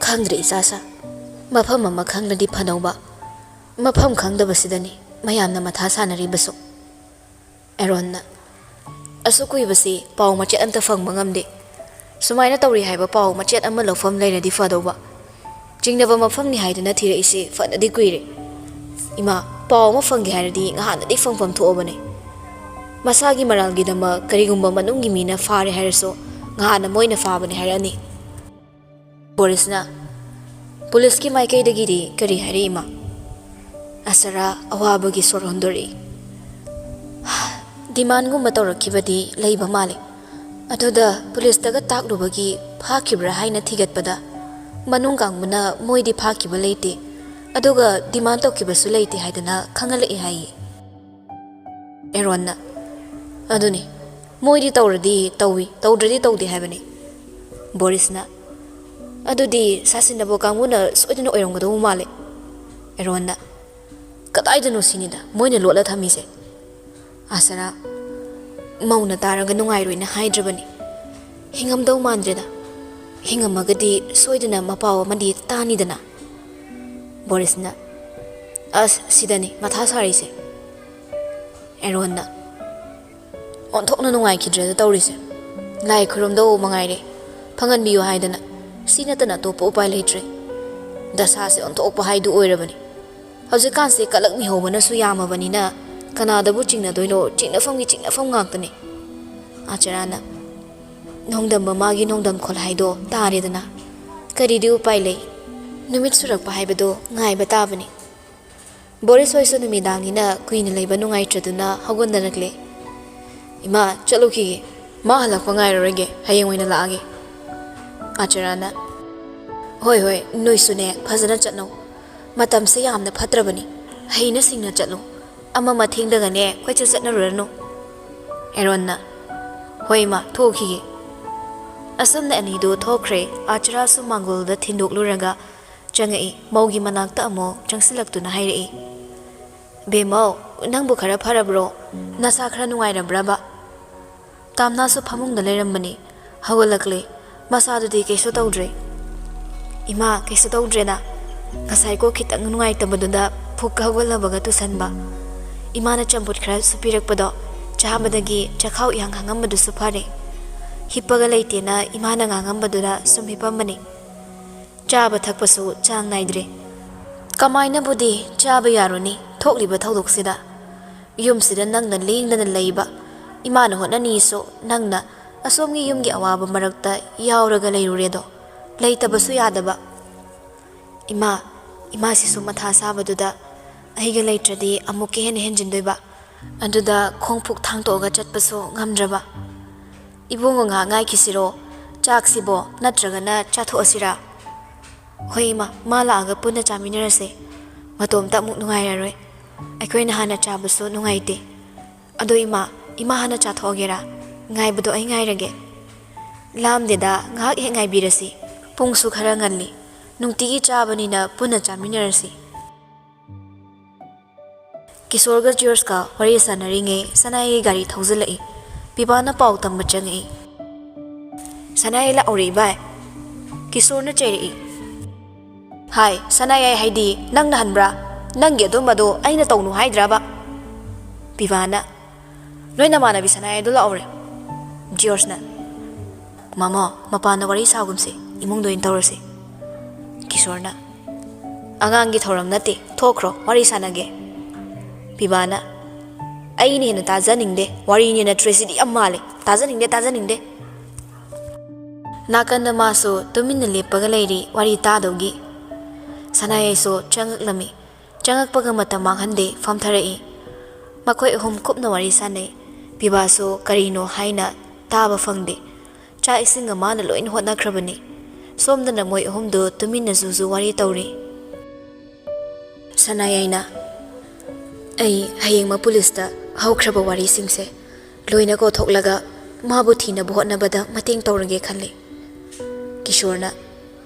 "ꯈꯪꯗ꯭ꯔꯦ ꯏꯆꯥꯁꯥ, ꯃꯐꯝ ꯑꯃ ꯈꯪꯂꯗꯤ ꯐꯗꯧꯕ꯫ ꯃꯐꯝ ꯈꯪꯗꯕꯁꯤꯗꯅꯤ ꯃꯌꯥꯝꯅ ꯃꯊꯥ ꯁꯥꯅꯔꯤꯕꯁꯨ꯫" ꯑꯦꯔꯣꯟꯅ, "ꯑꯁꯨꯛ ꯀꯨꯏꯕꯁꯤ ꯄꯥꯎ ꯃꯆꯦꯠ ꯑꯝꯇ ꯐꯪꯕ ꯉꯝꯗꯦ꯫ ꯁꯨꯃꯥꯏꯅ ꯇꯧꯔꯤ ꯍꯥꯏꯕ ꯄꯥꯎ ꯃꯆꯦꯠ ꯑꯃ ꯂꯧꯐꯝ ꯂꯩꯔꯗꯤ ꯐꯗꯧꯕ꯫ ꯆꯤꯡꯅꯕ ꯃꯐꯝꯅꯤ ꯍꯥꯏꯗꯨꯅ ꯊꯤꯔꯛꯏꯁꯤ ꯐꯅꯗꯤ ꯀꯨꯏꯔꯦ꯫ ꯏꯃꯥ, ꯄꯥꯎ ꯑꯃ ꯐꯪꯒꯦ ꯍꯥꯏꯔꯗꯤ ꯉꯍꯥꯟꯅꯗꯤ ꯐꯪꯐꯝ ꯊꯣꯛꯑꯕꯅꯦ꯫ ꯃꯁꯥꯒꯤ ꯃꯔꯥꯜꯒꯤꯗꯃꯛ ꯀꯔꯤꯒꯨꯝꯕ ꯃꯅꯨꯡꯒꯤ ꯃꯤꯅ ꯐꯥꯔꯦ ꯍꯥꯏꯔꯁꯨ ꯉꯍꯥꯟꯅ ꯃꯣꯏꯅ ꯐꯥꯕꯅꯦ ꯍꯥꯏꯔꯛꯑꯅꯤ꯫" ꯕꯣꯔꯤꯁꯅ, "ꯄꯨꯂꯤꯁꯀꯤ ꯃꯥꯏꯀꯩꯗꯒꯤꯗꯤ ꯀꯔꯤ ꯍꯥꯏꯔꯛꯏ, ꯏꯃꯥ?" ꯑꯁꯔꯥ ꯑꯋꯥꯕꯒꯤ ꯁꯣꯔ ꯍꯣꯟꯗꯣꯔꯛꯏ꯫ "ꯗꯤꯃꯥꯟꯒꯨꯝꯕ ꯇꯧꯔꯛꯈꯤꯕꯗꯤ ꯂꯩꯕ ꯃꯥꯜꯂꯤ꯫ ꯑꯗꯨꯗ ꯄꯨꯂꯤꯁꯇꯒ ꯇꯥꯛꯂꯨꯕꯒꯤ ꯐꯥꯈꯤꯕ꯭ꯔꯥ ꯍꯥꯏꯅ ꯊꯤꯒꯠꯄꯗ ꯃꯅꯨꯡ ꯀꯥꯡꯕꯨꯅ ꯃꯣꯏꯗꯤ ꯐꯥꯈꯤꯕ ꯂꯩꯇꯦ, ꯑꯗꯨꯒ ꯗꯤꯃꯥꯟ ꯇꯧꯈꯤꯕꯁꯨ ꯂꯩꯇꯦ ꯍꯥꯏꯗꯅ ꯈꯪꯍꯜꯂꯛꯏ ꯍꯥꯏꯌꯦ꯫" ꯑꯦꯔꯣꯟꯅ, "ꯑꯗꯨꯅꯤ, ꯃꯣꯏꯗꯤ ꯇꯧꯔꯗꯤ ꯇꯧꯏ, ꯇꯧꯗ꯭ꯔꯗꯤ ꯇꯧꯗꯦ ꯍꯥꯏꯕꯅꯤ꯫" ꯕꯣꯔꯤꯁꯅ, "ꯑꯗꯨꯗꯤ ꯁꯥꯁꯤꯟꯅꯕ ꯀꯥꯡꯕꯨꯅ ꯁꯣꯏꯗꯅ ꯑꯣꯏꯔꯝꯒꯗꯧꯕ ꯃꯥꯜꯂꯦ꯫" ꯑꯦꯔꯣꯟꯅ, "ꯀꯗꯥꯏꯗꯅꯣ ꯁꯤꯅꯤꯗ ꯃꯣꯏꯅ ꯂꯣꯠꯂ ꯊꯝꯃꯤꯁꯦ꯫" ꯑꯥꯁꯔꯥ, "ꯃꯧꯅ ꯇꯥꯔꯒ ꯅꯨꯡꯉꯥꯏꯔꯣꯏꯅ ꯍꯥꯏꯗ꯭ꯔꯕꯅꯤ꯫ ꯍꯤꯡꯉꯝꯗꯧ ꯃꯥꯟꯗ꯭ꯔꯦꯗ꯫ ꯍꯤꯡꯉꯝꯃꯒꯗꯤ ꯁꯣꯏꯗꯅ ꯃꯄꯥꯎ ꯑꯃꯗꯤ ꯇꯥꯅꯤꯗꯅ꯫" ꯕꯣꯔꯤꯁꯅ, "ꯑꯁ, ꯁꯤꯗꯅꯤ ꯃꯊꯥ ꯁꯥꯔꯤꯁꯦ꯫" ꯑꯦꯔꯣꯟꯅ, "ꯑꯣꯟꯊꯣꯛꯅ ꯅꯨꯡꯉꯥꯏꯈꯤꯗ꯭ꯔꯦꯗ ꯇꯧꯔꯤꯁꯦ꯫ ꯂꯥꯏ ꯈꯨꯔꯨꯝꯗꯧ ꯃꯉꯥꯏꯔꯦ, ꯐꯪꯍꯟꯕꯤꯌꯨ ꯍꯥꯏꯗꯅ꯫ ꯁꯤ ꯅꯠꯇꯅ ꯑꯇꯣꯞꯄ ꯎꯄꯥꯏ ꯂꯩꯇ꯭ꯔꯦ꯫ ꯗꯁꯥꯁꯦ ꯑꯣꯟꯊꯣꯛꯄ ꯍꯥꯏꯗꯨ ꯑꯣꯏꯔꯕꯅꯤ꯫ ꯍꯧꯖꯤꯛꯀꯥꯟꯁꯦ ꯀꯂꯛ ꯃꯤꯍꯧꯕꯅꯁꯨ ꯌꯥꯝꯃꯕꯅꯤꯅ ꯀꯅꯥꯗꯕꯨ ꯆꯤꯡꯅꯗꯣꯏꯅꯣ? ꯆꯤꯡꯅꯐꯝꯒꯤ ꯆꯤꯡꯅꯐꯝ ꯉꯥꯛꯇꯅꯤ꯫" ꯑꯥꯆꯔꯥꯅ, "ꯅꯣꯡꯗꯝꯕ ꯃꯥꯒꯤ ꯅꯣꯡꯗꯝ ꯈꯣꯜ ꯍꯥꯏꯗꯣ ꯇꯥꯔꯦꯗꯅ꯫ ꯀꯔꯤꯗꯤ ꯎꯄꯥꯏ ꯂꯩ? ꯅꯨꯃꯤꯠ ꯁꯨꯔꯛꯄ ꯍꯥꯏꯕꯗꯣ ꯉꯥꯏꯕ ꯇꯥꯕꯅꯤ꯫" ꯕꯣꯔꯤꯁ ꯍꯣꯏꯁꯨ ꯅꯨꯃꯤꯗꯥꯡꯅꯤꯅ ꯀꯨꯏꯅ ꯂꯩꯕ ꯅꯨꯡꯉꯥꯏꯇ꯭ꯔꯗꯨꯅ ꯍꯧꯒꯠꯅꯔꯛꯂꯦ꯫ "ꯏꯃꯥ, ꯆꯠꯂꯨꯈꯤꯒꯦ꯫ ꯃꯥ ꯍꯜꯂꯛꯄ ꯉꯥꯏꯔꯔꯣꯏꯒꯦ꯫ ꯍꯌꯦꯡ ꯑꯣꯏꯅ ꯂꯥꯛꯑꯒꯦ꯫" ꯑꯥꯆꯔꯥꯅ, ꯍꯣꯏ, ꯍꯣꯏ, ꯅꯣꯏꯁꯨꯅꯦ, ꯐꯖꯅ ꯆꯠꯅꯧ꯫ ꯃꯇꯝꯁꯦ ꯌꯥꯝꯅ ꯐꯠꯇ꯭ꯔꯕꯅꯤ꯫ ꯍꯩꯅ ꯁꯤꯡꯅ ꯆꯠꯂꯨ꯫ ꯑꯃ ꯃꯊꯦꯡꯗꯒꯅꯦ ꯀꯣꯏꯆꯠ ꯆꯠꯅꯔꯨꯔꯅꯨ꯫ ꯑꯦꯔꯣꯟꯅ, "ꯍꯣꯏ, ꯏꯃꯥ, ꯊꯣꯛꯈꯤꯒꯦ꯫" ꯑꯁꯨꯝꯅ ꯑꯅꯤꯗꯨ ꯊꯣꯛꯈ꯭ꯔꯦ꯫ ꯑꯥꯆꯔꯥꯁꯨ ꯃꯥꯡꯒꯣꯜꯗ ꯊꯤꯟꯗꯣꯛꯂꯨꯔꯒ ꯆꯪꯉꯛꯏ꯫ ꯃꯧꯒꯤ ꯃꯅꯥꯛꯇ ꯑꯃꯨꯛ ꯆꯪꯁꯤꯜꯂꯛꯇꯨꯅ ꯍꯥꯏꯔꯛꯏ, "ꯕꯦꯝꯃꯧ, ꯅꯪꯕꯨ ꯈꯔ ꯐꯔꯕ꯭ꯔꯣ? ꯅꯁꯥ ꯈꯔ ꯅꯨꯡꯉꯥꯏꯔꯕ꯭ꯔꯕ?" ꯇꯥꯝꯅꯥꯁꯨ ꯐꯃꯨꯡꯗ ꯂꯩꯔꯝꯕꯅꯤ꯫ ꯍꯧꯒꯠꯂꯛꯂꯦ꯫ ꯃꯁꯥꯗꯨꯗꯤ ꯀꯩꯁꯨ ꯇꯧꯗ꯭ꯔꯦ꯫ "ꯏꯃꯥ, ꯀꯩꯁꯨ ꯇꯧꯗ꯭ꯔꯦꯅ? ꯉꯁꯥꯏ ꯀꯣꯛ ꯈꯤꯇꯪ ꯅꯨꯡꯉꯥꯏꯇꯕꯗꯨꯗ ꯐꯨꯛꯀ ꯍꯧꯒꯠꯂꯕꯒ ꯇꯨꯁꯟꯕ꯫ ꯏꯃꯥꯅ ꯆꯝꯐꯨꯠ ꯈꯔꯁꯨ ꯄꯤꯔꯛꯄꯗꯣ ꯆꯥꯕꯗꯒꯤ ꯆꯈꯥꯎ ꯏꯍꯥꯡ ꯍꯥꯡꯉꯝꯕꯗꯨꯁꯨ ꯐꯔꯦ꯫ ꯍꯤꯞꯄꯒ ꯂꯩꯇꯦꯅ ꯏꯃꯥꯅ ꯉꯥꯡꯉꯝꯕꯗꯨꯗ ꯁꯨꯝ ꯍꯤꯞꯄꯝꯕꯅꯤ꯫ ꯆꯥꯕ ꯊꯛꯄꯁꯨ ꯆꯥꯡ ꯅꯥꯏꯗ꯭ꯔꯦ꯫ ꯀꯃꯥꯏꯅꯕꯨꯗꯤ ꯆꯥꯕ ꯌꯥꯔꯨꯅꯤ, ꯊꯣꯛꯂꯤꯕ ꯊꯧꯗꯣꯛꯁꯤꯗ? ꯌꯨꯝꯁꯤꯗ ꯅꯪꯅ ꯂꯦꯡꯗꯅ ꯂꯩꯕ, ꯏꯃꯥꯅ ꯍꯣꯠꯅꯅꯤꯁꯨ ꯅꯪꯅ ꯑꯁꯣꯝꯒꯤ ꯌꯨꯝꯒꯤ ꯑꯋꯥꯕ ꯃꯔꯛꯇ ꯌꯥꯎꯔꯒ ꯂꯩꯔꯨꯔꯦꯗꯣ꯫ ꯂꯩꯇꯕꯁꯨ ꯌꯥꯗꯕ꯫ ꯏꯃꯥ, ꯏꯃꯥꯁꯤꯁꯨ ꯃꯊꯥ ꯁꯥꯕꯗꯨꯗ ꯑꯩꯒ ꯂꯩꯇ꯭ꯔꯗꯤ ꯑꯃꯨꯛꯀ ꯍꯦꯟꯅ ꯍꯦꯟꯖꯤꯟꯗꯣꯏꯕ꯫ ꯑꯗꯨꯗ ꯈꯣꯡꯐꯨꯛ ꯊꯥꯡꯇꯣꯛꯑꯒ ꯆꯠꯄꯁꯨ ꯉꯝꯗ꯭ꯔꯕ꯫ ꯏꯕꯨꯡꯉꯣ ꯉꯥꯏꯍꯥꯛ ꯉꯥꯏꯈꯤꯁꯤꯔꯣ? ꯆꯥꯛꯁꯤꯕꯣ, ꯅꯠꯇ꯭ꯔꯒꯅ ꯆꯥꯊꯣꯛꯑꯁꯤꯔꯥ?" "ꯍꯣꯏ ꯏꯃꯥ, ꯃꯥ ꯂꯥꯛꯑꯒ ꯄꯨꯟꯅ ꯆꯥꯃꯤꯟꯅꯔꯁꯦ꯫ ꯃꯇꯣꯝꯇ ꯑꯃꯨꯛ ꯅꯨꯡꯉꯥꯏꯔꯔꯣꯏ꯫ ꯑꯩꯈꯣꯏꯅ ꯍꯥꯟꯅ ꯆꯥꯕꯁꯨ ꯅꯨꯡꯉꯥꯏꯇꯦ꯫ ꯑꯗꯣ ꯏꯃꯥ, ꯏꯃꯥ ꯍꯥꯟꯅ ꯆꯥꯊꯣꯛꯑꯒꯦꯔꯥ? ꯉꯥꯏꯕꯗꯣ ꯑꯩ ꯉꯥꯏꯔꯒꯦ꯫" "ꯂꯥꯝꯗꯦꯗ, ꯉꯥꯏꯍꯥꯛ ꯍꯦꯛ ꯉꯥꯏꯕꯤꯔꯁꯤ꯫ ꯄꯨꯡꯁꯨ ꯈꯔ ꯉꯜꯂꯤ꯫ ꯅꯨꯡꯇꯤꯒꯤ ꯆꯥꯕꯅꯤꯅ ꯄꯨꯟꯅ ꯆꯥꯃꯤꯟꯅꯔꯁꯤ꯫" ꯀꯤꯁꯣꯔꯒ ꯖꯣꯔꯖꯀ ꯋꯥꯔꯤ ꯁꯥꯟꯅꯔꯤꯉꯩ ꯁꯅꯥꯏꯒꯤ ꯒꯥꯔꯤ ꯊꯧꯖꯤꯜꯂꯛꯏ꯫ ꯄꯤꯕꯥꯅ ꯄꯥꯎ ꯇꯝꯕ ꯆꯪꯉꯛꯏ꯫ "ꯁꯅꯥꯏ ꯂꯥꯛꯍꯧꯔꯦ ꯏꯕꯥꯏ꯫" ꯀꯤꯁꯣꯔꯅ ꯆꯩꯔꯛꯏ꯫ "ꯍꯥꯏ, ꯁꯅꯥꯏ ꯍꯥꯏꯗꯤ ꯅꯪꯅ ꯍꯟꯕ꯭ꯔꯥ? ꯅꯪꯒꯤ ꯑꯗꯨꯝꯕꯗꯣ ꯑꯩꯅ ꯇꯧꯅꯨ ꯍꯥꯏꯗ꯭ꯔꯕ?" ꯄꯤꯕꯥꯅ, "ꯅꯣꯏ ꯅꯃꯥꯟꯅꯕꯤ ꯁꯅꯥꯏ ꯑꯗꯨ ꯂꯥꯛꯍꯧꯔꯦ꯫" ꯖꯣꯔꯖꯅ, "ꯃꯃꯣ, ꯃꯄꯥꯟꯗ ꯋꯥꯔꯤ ꯁꯥꯒꯨꯝꯁꯤ, ꯏꯃꯨꯡꯗ ꯑꯣꯏꯅ ꯇꯧꯔꯁꯤ꯫" ꯀꯤꯁꯣꯔꯅ, "ꯑꯉꯥꯡꯒꯤ ꯊꯧꯔꯝ ꯅꯠꯇꯦ, ꯊꯣꯛꯈ꯭ꯔꯣ, ꯋꯥꯔꯤ ꯁꯥꯟꯅꯒꯦ꯫" ꯄꯤꯕꯥꯅ, "ꯑꯩꯅ ꯍꯦꯟꯅ ꯇꯥꯖꯅꯤꯡꯗꯦ, ꯋꯥꯔꯤꯅꯦꯅ ꯇ꯭ꯔꯦꯖꯤꯗꯤ ꯌꯥꯝ ꯃꯥꯜꯂꯦ, ꯇꯥꯖꯅꯤꯡꯗꯦ, ꯇꯥꯖꯅꯤꯡꯗꯦ꯫" ꯅꯥꯀꯟꯗ ꯃꯥꯁꯨ ꯇꯨꯃꯤꯟꯅ ꯂꯦꯞꯄꯒ ꯂꯩꯔꯤ, ꯋꯥꯔꯤ ꯇꯥꯗꯧꯒꯤ꯫ ꯁꯅꯥꯌꯥꯏꯁꯨ ꯆꯪꯉꯛꯂꯝꯃꯤ꯫ ꯆꯪꯉꯛꯄꯒ ꯃꯇꯝ ꯃꯥꯡꯍꯟꯗꯦ, ꯐꯝꯊꯔꯛꯏ꯫ ꯃꯈꯣꯏ ꯑꯍꯨꯝ ꯀꯨꯞꯅ ꯋꯥꯔꯤ ꯁꯥꯟꯅꯩ꯫ ꯄꯤꯕꯥꯁꯨ ꯀꯔꯤꯅꯣ ꯍꯥꯏꯅ ꯇꯥꯕ ꯐꯪꯗꯦ꯫ ꯆꯥꯛ ꯏꯁꯤꯡꯒ ꯃꯥꯅ ꯂꯣꯏꯅ ꯍꯣꯠꯅꯈ꯭ꯔꯕꯅꯤ꯫ ꯁꯣꯝꯗꯅ ꯃꯣꯏ ꯑꯍꯨꯝꯗꯨ ꯇꯨꯃꯤꯟꯅ ꯖꯨ ꯖꯨ ꯋꯥꯔꯤ ꯇꯧꯔꯤ꯫ ꯁꯅꯥꯌꯥꯏꯅ, "ꯑꯩ ꯍꯌꯦꯡꯃꯛ ꯄꯨꯂꯤꯁꯇ ꯍꯧꯈ꯭ꯔꯕ ꯋꯥꯔꯤꯁꯤꯡꯁꯦ ꯂꯣꯏꯅ ꯀꯣꯊꯣꯛꯂꯒ ꯃꯥꯕꯨ ꯊꯤꯅꯕ ꯍꯣꯠꯅꯕꯗ ꯃꯇꯦꯡ ꯇꯧꯔꯒꯦ ꯈꯜꯂꯤ꯫" ꯀꯤꯁꯣꯔꯅ,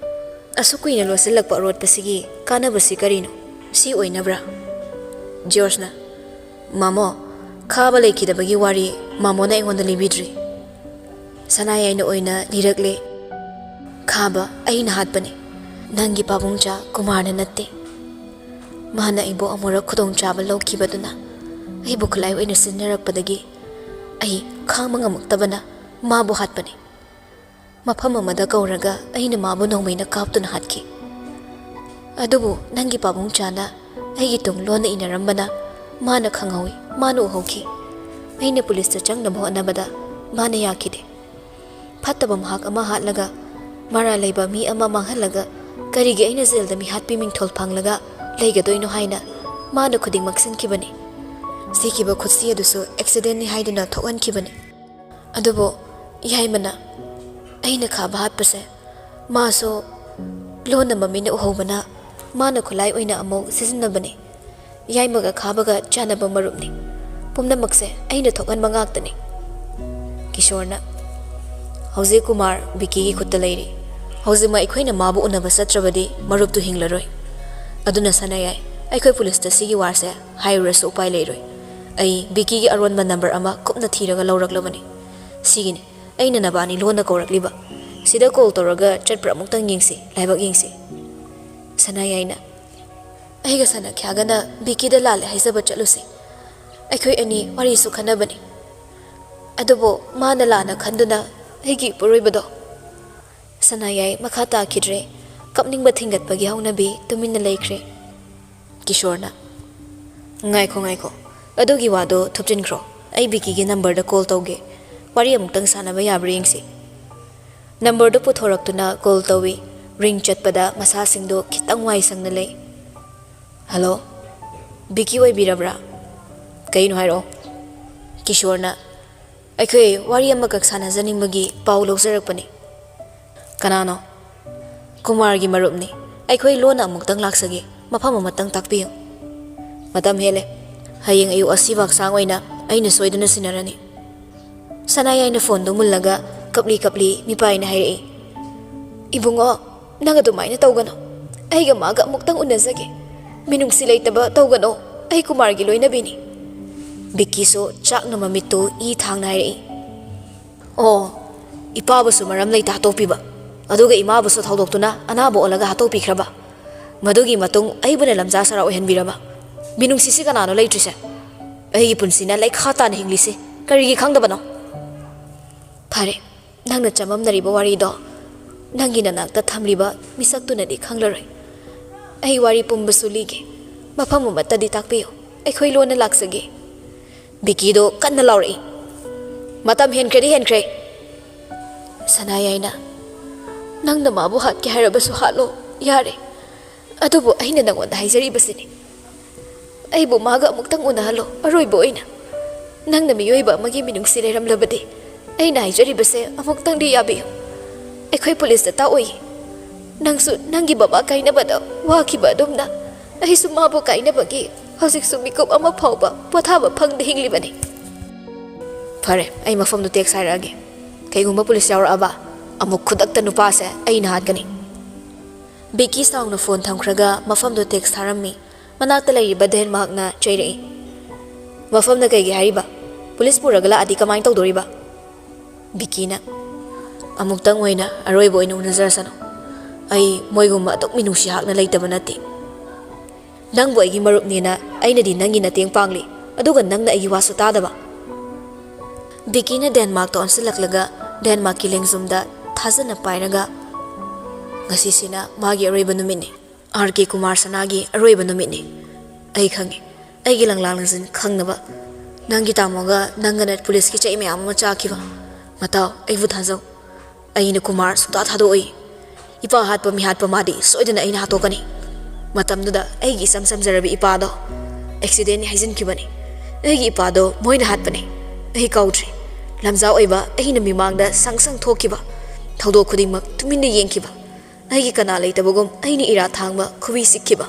"ꯑꯁꯨꯛ ꯀꯨꯏꯅ ꯂꯣꯠꯁꯤꯜꯂꯛꯄ ꯑꯔꯣꯠꯄꯁꯤꯒꯤ ꯀꯥꯟꯅꯕꯁꯤ ꯀꯔꯤꯅꯣ? ꯁꯤ ꯑꯣꯏꯅꯕ꯭ꯔꯥ?" ꯖꯣꯔꯖꯅ, "ꯃꯥꯃꯣ, ꯈꯥꯕ ꯂꯩꯈꯤꯗꯕꯒꯤ ꯋꯥꯔꯤ ꯃꯥꯃꯣꯅ ꯑꯩꯉꯣꯟꯗ ꯂꯤꯕꯤꯗ꯭ꯔꯤ꯫" ꯁꯅꯥꯌꯥꯏꯅ ꯑꯣꯏꯅ ꯂꯤꯔꯛꯂꯦ꯫ "ꯈꯥꯕ ꯑꯩꯅ ꯍꯥꯠꯄꯅꯤ, ꯅꯪꯒꯤ ꯄꯥꯕꯨꯡꯆꯥ ꯀꯨꯃꯥꯔꯅ ꯅꯠꯇꯦ꯫ ꯃꯥꯅ ꯑꯩꯕꯨ ꯑꯃꯨꯔꯛ ꯈꯨꯗꯣꯡꯆꯥꯕ ꯂꯧꯈꯤꯕꯗꯨꯅ ꯑꯩꯕꯨ ꯈꯨꯠꯂꯥꯏ ꯑꯣꯏꯅ ꯁꯤꯖꯤꯟꯅꯔꯛꯄꯗꯒꯤ ꯑꯩ ꯈꯥꯡꯕ ꯉꯝꯃꯛꯇꯕꯅ ꯃꯥꯕꯨ ꯍꯥꯠꯄꯅꯤ꯫ ꯃꯐꯝ ꯑꯃꯗ ꯀꯧꯔꯒ ꯑꯩꯅ ꯃꯥꯕꯨ ꯅꯣꯡꯃꯩꯅ ꯀꯥꯞꯇꯨꯅ ꯍꯥꯠꯈꯤ꯫ ꯑꯗꯨꯕꯨ ꯅꯪꯒꯤ ꯄꯥꯕꯨꯡꯆꯥꯅ ꯑꯩꯒꯤ ꯇꯨꯡ ꯂꯣꯟꯅ ꯏꯟꯅꯔꯝꯕꯅ ꯃꯥꯅ ꯈꯪꯍꯧꯏ, ꯃꯥꯅ ꯎꯍꯧꯈꯤ꯫ ꯑꯩꯅ ꯄꯨꯂꯤꯁꯇ ꯆꯪꯅꯕ ꯍꯣꯠꯅꯕꯗ ꯃꯥꯅ ꯌꯥꯈꯤꯗꯦ꯫ ꯐꯠꯇꯕ ꯃꯍꯥꯛ ꯑꯃ ꯍꯥꯠꯂꯒ ꯃꯔꯥꯜ ꯂꯩꯕ ꯃꯤ ꯑꯃ ꯃꯥꯡꯍꯜꯂꯒ ꯀꯔꯤꯒꯤ ꯑꯩꯅ ꯖꯦꯜꯗ ꯃꯤꯍꯥꯠꯄꯤ ꯃꯤꯡꯊꯣꯜ ꯐꯪꯂꯒ ꯂꯩꯒꯗꯣꯏꯅꯣ ꯍꯥꯏꯅ ꯃꯥꯅ ꯈꯨꯗꯤꯡꯃꯛ ꯁꯤꯟꯈꯤꯕꯅꯤ꯫ ꯁꯤꯈꯤꯕ ꯈꯨꯠꯁꯤ ꯑꯗꯨꯁꯨ ꯑꯦꯛꯁꯤꯗꯦꯟꯅꯤ ꯍꯥꯏꯗꯨꯅ ꯊꯣꯛꯍꯟꯈꯤꯕꯅꯤ꯫ ꯑꯗꯨꯕꯨ ꯌꯥꯏꯃꯅ ꯑꯩꯅ ꯈꯥꯕ ꯍꯥꯠꯄꯁꯦ ꯃꯥꯁꯨ ꯂꯣꯟꯅ ꯃꯃꯤꯠꯅ ꯎꯍꯧꯕꯅ ꯃꯥꯅ ꯈꯨꯠꯂꯥꯏ ꯑꯣꯏꯅ ꯑꯃꯨꯛ ꯁꯤꯖꯤꯟꯅꯕꯅꯤ꯫ ꯌꯥꯏꯃꯒ ꯈꯥꯕꯒ ꯆꯥꯟꯅꯕ ꯃꯔꯨꯞꯅꯤ꯫ ꯄꯨꯝꯅꯃꯛꯁꯦ ꯑꯩꯅ ꯊꯣꯛꯍꯟꯕ ꯉꯥꯛꯇꯅꯤ꯫" ꯀꯤꯁꯣꯔꯅ, "ꯍꯧꯖꯤꯛ ꯀꯨꯃꯥꯔ ꯕꯤꯀꯤꯒꯤ ꯈꯨꯠꯇ ꯂꯩꯔꯤ꯫ ꯍꯧꯖꯤꯛꯃꯛ ꯑꯩꯈꯣꯏꯅ ꯃꯥꯕꯨ ꯎꯅꯕ ꯆꯠꯇ꯭ꯔꯕꯗꯤ ꯃꯔꯨꯞꯇꯨ ꯍꯤꯡꯂꯔꯣꯏ꯫ ꯑꯗꯨꯅ ꯁꯅꯥꯌꯥꯏ, ꯑꯩꯈꯣꯏ ꯄꯨꯂꯤꯁꯇ ꯁꯤꯒꯤ ꯋꯥꯔꯁꯦ ꯍꯥꯏꯔꯨꯔꯁꯨ ꯎꯄꯥꯏ ꯂꯩꯔꯣꯏ꯫ ꯑꯩ ꯕꯤꯀꯤꯒꯤ ꯑꯔꯣꯟꯕ ꯅꯝꯕꯔ ꯑꯃ ꯀꯨꯞꯅ ꯊꯤꯔꯒ ꯂꯧꯔꯛꯂꯕꯅꯤ꯫ ꯁꯤꯒꯤꯅꯤ ꯑꯩꯅ ꯅꯕꯥꯅꯤ ꯂꯣꯟꯅ ꯀꯧꯔꯛꯂꯤꯕ꯫ ꯁꯤꯗ ꯀꯣꯜ ꯇꯧꯔꯒ ꯆꯠꯄ꯭ꯔꯥ ꯑꯃꯨꯛꯇꯪ ꯌꯦꯡꯁꯤ, ꯂꯥꯏꯕꯛ ꯌꯦꯡꯁꯤ꯫" ꯁꯅꯥꯌꯥꯏꯅ, "ꯑꯩꯒ ꯁꯅꯥꯈ꯭ꯌꯥꯒꯅ ꯕꯤꯀꯤꯗ ꯂꯥꯜꯂꯦ ꯍꯥꯏꯖꯕ ꯆꯠꯂꯨꯁꯤ꯫ ꯑꯩꯈꯣꯏ ꯑꯅꯤ ꯋꯥꯔꯤꯁꯨ ꯈꯟꯅꯕꯅꯤ꯫ ꯑꯗꯨꯕꯨ ꯃꯥꯅ ꯂꯥꯟꯅ ꯈꯟꯗꯨꯅ ꯑꯩꯒꯤ ꯏꯄꯨꯔꯣꯏꯕꯗꯣ꯫" ꯁꯅꯥꯌꯥꯏ ꯃꯈꯥ ꯇꯥꯈꯤꯗ꯭ꯔꯦ꯫ ꯀꯞꯅꯤꯡꯕ ꯊꯤꯡꯒꯠꯄꯒꯤ ꯍꯧꯅꯕꯤ ꯇꯨꯃꯤꯟꯅ ꯂꯩꯈ꯭ꯔꯦ꯫ ꯀꯤꯁꯣꯔꯅ, "ꯉꯥꯏꯈꯣ, ꯉꯥꯏꯈꯣ, ꯑꯗꯨꯒꯤ ꯋꯥꯗꯣ ꯊꯨꯞꯆꯤꯟꯈ꯭ꯔꯣ꯫ ꯑꯩ ꯕꯤꯀꯤꯒꯤ ꯅꯝꯕꯔꯗ ꯀꯣꯜ ꯇꯧꯒꯦ꯫ ꯋꯥꯔꯤ ꯑꯃꯨꯛꯇꯪ ꯁꯥꯟꯅꯕ ꯌꯥꯕ꯭ꯔꯥ ꯌꯦꯡꯁꯤ꯫" ꯅꯝꯕꯔꯗꯨ ꯄꯨꯊꯣꯔꯛꯇꯨꯅ ꯀꯣꯜ ꯇꯧꯏ꯫ ꯔꯤꯡ ꯆꯠꯄꯗ ꯃꯁꯥꯁꯤꯡꯗꯣ ꯈꯤꯇꯪ ꯋꯥꯏ ꯁꯪꯅ ꯂꯩ꯫ "ꯍꯜꯂꯣ, ꯕꯤꯀꯤ ꯑꯣꯏꯕꯤꯔꯕ꯭ꯔꯥ? ꯀꯩꯅꯣ ꯍꯥꯏꯔꯛꯑꯣ꯫" ꯀꯤꯁꯣꯔꯅ, "ꯑꯩꯈꯣꯏ ꯋꯥꯔꯤ ꯑꯃꯈꯛ ꯁꯥꯟꯅꯖꯅꯤꯡꯕꯒꯤ ꯄꯥꯎ ꯂꯧꯖꯔꯛꯄꯅꯤ꯫" "ꯀꯅꯥꯅꯣ?" ꯀꯨꯃꯥꯔꯒꯤ ꯃꯔꯨꯞꯅꯤ꯫ ꯑꯩꯈꯣꯏ ꯂꯣꯟꯅ ꯑꯃꯨꯛꯇꯪ ꯂꯥꯛꯆꯒꯦ꯫ ꯃꯐꯝ ꯑꯃꯇꯪ ꯇꯥꯛꯄꯤꯌꯨ꯫ ꯃꯇꯝ ꯍꯦꯜꯂꯦ꯫ ꯍꯌꯦꯡ ꯑꯌꯨꯛ ꯑꯁꯤꯕ ꯍꯛꯆꯥꯡ ꯑꯣꯏꯅ ꯑꯩꯅ ꯁꯣꯏꯗꯅ ꯁꯤꯟꯅꯔꯅꯤ꯫ ꯁꯅꯥꯌꯥꯏꯅ ꯐꯣꯟꯗꯨ ꯃꯨꯜꯂꯒ ꯀꯞꯂꯤ ꯀꯞꯂꯤ ꯃꯤꯄꯥꯏꯅ ꯍꯥꯏꯔꯛꯏ, "ꯏꯕꯨꯡꯉꯣ, ꯅꯪ ꯑꯗꯨꯃꯥꯏꯅ ꯇꯧꯒꯅꯨ꯫ ꯑꯩꯒ ꯃꯥꯒ ꯑꯃꯨꯛꯇꯪ ꯎꯅꯖꯒꯦ꯫ ꯃꯤꯅꯨꯡꯁꯤ ꯂꯩꯇꯕ ꯇꯧꯒꯅꯨ꯫ ꯑꯩ ꯀꯨꯃꯥꯔꯒꯤ ꯂꯣꯏꯅꯕꯤꯅꯤ꯫" ꯕꯤꯛꯀꯤꯁꯨ ꯆꯥꯛꯅ ꯃꯃꯤꯠꯇꯨ ꯏ ꯊꯥꯡꯅ ꯍꯥꯏꯔꯛꯏ, "ꯑꯣ, ꯏꯄꯥꯕꯨꯁꯨ ꯃꯔꯝ ꯂꯩꯇ ꯍꯥꯠꯇꯣꯛꯄꯤꯕ, ꯑꯗꯨꯒ ꯏꯃꯥꯕꯨꯁꯨ ꯊꯧꯗꯣꯛꯇꯨꯅ ꯑꯅꯥꯕ ꯑꯣꯜꯂꯒ ꯍꯥꯠꯇꯣꯛꯄꯤꯈ꯭ꯔꯕ? ꯃꯗꯨꯒꯤ ꯃꯇꯨꯡ ꯑꯩꯕꯨꯅ ꯂꯝꯖꯥ ꯁꯔꯥ ꯑꯣꯏꯍꯟꯕꯤꯔꯕ? ꯃꯤꯅꯨꯡꯁꯤꯁꯤ ꯀꯅꯥꯅꯣ ꯂꯩꯇ꯭ꯔꯤꯁꯦ? ꯑꯩꯒꯤ ꯄꯨꯟꯁꯤꯅ ꯂꯩꯈꯥ ꯇꯥꯅ ꯍꯤꯡꯂꯤꯁꯤ ꯀꯔꯤꯒꯤ ꯈꯪꯗꯕꯅꯣ?" "ꯐꯔꯦ, ꯅꯪꯅ ꯆꯃꯝꯅꯔꯤꯕ ꯋꯥꯔꯤꯗꯣ ꯅꯪꯒꯤ ꯅꯅꯥꯛꯇ ꯊꯝꯂꯤꯕ ꯃꯤꯁꯛꯇꯨꯅꯗꯤ ꯈꯪꯂꯔꯣꯏ꯫ ꯑꯩ ꯋꯥꯔꯤ ꯄꯨꯝꯕꯁꯨ ꯂꯤꯒꯦ꯫ ꯃꯐꯝ ꯑꯃꯠꯇꯗꯤ ꯇꯥꯛꯄꯤꯌꯨ꯫ ꯑꯩꯈꯣꯏ ꯂꯣꯟꯅ ꯂꯥꯛꯆꯒꯦ꯫" ꯕꯤꯀꯤꯗꯣ ꯀꯟꯅ ꯂꯥꯎꯔꯛꯏ, "ꯃꯇꯝ ꯍꯦꯟꯈ꯭ꯔꯦꯗꯤ ꯍꯦꯟꯈ꯭ꯔꯦ!" ꯁꯅꯥꯌꯥꯏꯅ, "ꯅꯪꯅ ꯃꯥꯕꯨ ꯍꯥꯠꯀꯦ ꯍꯥꯏꯔꯕꯁꯨ ꯍꯥꯠꯂꯣ, ꯌꯥꯔꯦ꯫ ꯑꯗꯨꯕꯨ ꯑꯩꯅ ꯅꯪꯉꯣꯟꯗ ꯍꯥꯏꯖꯔꯤꯕꯁꯤꯅꯤ, ꯑꯩꯕꯨ ꯃꯥꯒ ꯑꯃꯨꯛꯇꯪ ꯎꯅꯍꯜꯂꯣ, ꯑꯔꯣꯏꯕ ꯑꯣꯏꯅ꯫ ꯅꯪꯅ ꯃꯤꯑꯣꯏꯕ ꯑꯃꯒꯤ ꯃꯤꯅꯨꯡꯁꯤ ꯂꯩꯔꯝꯂꯕꯗꯤ ꯑꯩꯅ ꯍꯥꯏꯖꯔꯤꯕꯁꯦ ꯑꯃꯨꯛꯇꯪꯗꯤ ꯌꯥꯕꯤꯌꯨ꯫ ꯑꯩꯈꯣꯏ ꯄꯨꯂꯤꯁꯇ ꯇꯥꯛꯑꯣꯏꯌꯦ꯫ ꯅꯪꯁꯨ ꯅꯪꯒꯤ ꯕꯕꯥ ꯀꯥꯏꯅꯕꯗ ꯋꯥꯈꯤꯕ ꯑꯗꯨꯝꯅ ꯑꯩꯁꯨ ꯃꯥꯕꯨ ꯀꯥꯏꯅꯕꯒꯤ ꯍꯧꯖꯤꯛꯁꯨ ꯃꯤꯀꯨꯞ ꯑꯃ ꯐꯥꯎꯕ ꯄꯣꯊꯥꯕ ꯐꯪꯗ ꯍꯤꯡꯂꯤꯕꯅꯤ꯫" "ꯐꯔꯦ, ꯑꯩ ꯃꯐꯝꯗꯨ ꯇꯦꯛꯁ ꯍꯥꯏꯔꯛꯑꯒꯦ꯫ ꯀꯩꯒꯨꯝꯕ ꯄꯨꯂꯤꯁ ꯌꯥꯎꯔꯛꯑꯕ, ꯑꯃꯨꯛ ꯈꯨꯗꯛꯇ ꯅꯨꯄꯥꯁꯦ ꯑꯩꯅ ꯍꯥꯠꯀꯅꯤ꯫" ꯕꯤꯀꯤ ꯁꯥꯎꯅ ꯐꯣꯟ ꯊꯝꯈ꯭ꯔꯒ ꯃꯐꯝꯗꯨ ꯇꯦꯛꯁ ꯊꯥꯔꯝꯃꯤ꯫ ꯃꯅꯥꯛꯇ ꯂꯩꯔꯤꯕ ꯗꯦꯟꯃꯥꯔꯛꯅ ꯆꯩꯔꯛꯏ, "ꯃꯐꯝꯅ ꯀꯩꯒꯤ ꯍꯥꯏꯔꯤꯕ? ꯄꯨꯂꯤꯁ ꯄꯨꯔꯒ ꯂꯥꯛꯑꯗꯤ ꯀꯃꯥꯏꯅ ꯇꯧꯗꯣꯔꯤꯕ?" ꯕꯤꯀꯤꯅ, "ꯑꯃꯨꯛꯇꯪ ꯑꯣꯏꯅ, ꯑꯔꯣꯏꯕ ꯑꯣꯏꯅ ꯎꯅꯖꯔꯁꯅꯨ꯫ ꯑꯩ ꯃꯣꯏꯒꯨꯝꯕ ꯑꯗꯨꯛ ꯃꯤꯅꯨꯡꯁꯤ ꯍꯥꯛꯅ ꯂꯩꯇꯕ ꯅꯠꯇꯦ꯫ ꯅꯪꯕꯨ ꯑꯩꯒꯤ ꯃꯔꯨꯞꯅꯦꯅ ꯑꯩꯅꯗꯤ ꯅꯪꯒꯤ ꯃꯇꯦꯡ ꯄꯥꯡꯂꯤ, ꯑꯗꯨꯒ ꯅꯪꯅ ꯑꯩꯒꯤ ꯋꯥꯁꯨ ꯇꯥꯗꯕ꯫" ꯕꯤꯀꯤꯅ ꯗꯦꯟꯃꯥꯔꯛꯇ ꯑꯣꯟꯁꯤꯜꯂꯛꯂꯒ ꯗꯦꯟꯃꯥꯔꯛꯀꯤ ꯂꯦꯡꯖꯨꯝꯗ ꯊꯥꯖꯅ ꯄꯥꯏꯔꯒ, "ꯉꯁꯤꯁꯤꯅ ꯃꯥꯒꯤ ꯑꯔꯣꯏꯕ ꯅꯨꯃꯤꯠꯅꯤ꯫ ꯑꯥꯔ ꯀꯦ ꯀꯨꯃꯥꯔ ꯁꯅꯥꯒꯤ ꯑꯔꯣꯏꯕ ꯅꯨꯃꯤꯠꯅꯤ꯫ ꯑꯩ ꯈꯪꯉꯤ, ꯑꯩꯒꯤ ꯂꯪꯂꯥ ꯂꯪꯖꯤꯟ ꯈꯪꯅꯕ ꯅꯪꯒꯤ ꯇꯥꯃꯣꯒ ꯅꯪꯒꯅ ꯄꯨꯂꯤꯁꯀꯤ ꯆꯩ ꯃꯌꯥꯝ ꯑꯃ ꯆꯥꯈꯤꯕ꯫ ꯃꯇꯥꯎ, ꯑꯩꯕꯨ ꯊꯥꯖꯧ꯫ ꯑꯩꯅ ꯀꯨꯃꯥꯔ ꯁꯨꯡꯊꯥ ꯊꯥꯗꯣꯛꯑꯣꯏ꯫ ꯏꯄꯥ ꯍꯥꯠꯄ ꯃꯤꯍꯥꯠꯄ ꯃꯥꯗꯤ ꯁꯣꯏꯗꯅ ꯑꯩꯅ ꯍꯥꯠꯇꯣꯛꯀꯅꯤ꯫ ꯃꯇꯝꯗꯨꯗ ꯑꯩꯒꯤ ꯏꯆꯝ ꯆꯝꯖꯔꯕꯤ ꯏꯄꯥꯗꯣ ꯑꯦꯛꯁꯤꯗꯦꯟꯅꯤ ꯍꯥꯏꯖꯤꯟꯈꯤꯕꯅꯤ꯫ ꯑꯩꯒꯤ ꯏꯄꯥꯗꯣ ꯃꯣꯏꯅ ꯍꯥꯠꯄꯅꯤ꯫ ꯑꯩ ꯀꯥꯎꯗ꯭ꯔꯤ꯫ ꯂꯝꯖꯥ ꯑꯣꯏꯕ ꯑꯩꯅ ꯃꯤꯃꯥꯡꯗ ꯁꯪ ꯁꯪ ꯊꯣꯛꯈꯤꯕ, ꯊꯧꯗꯣꯛ ꯈꯨꯗꯤꯡꯃꯛ ꯇꯨꯃꯤꯟꯅ ꯌꯦꯡꯈꯤꯕ, ꯑꯩꯒꯤ ꯀꯅꯥ ꯂꯩꯇꯕꯒꯨꯝ ꯑꯩꯅ ꯏꯔꯥ ꯊꯥꯡꯕ, ꯈꯨꯕꯤ ꯁꯤꯛꯈꯤꯕ꯫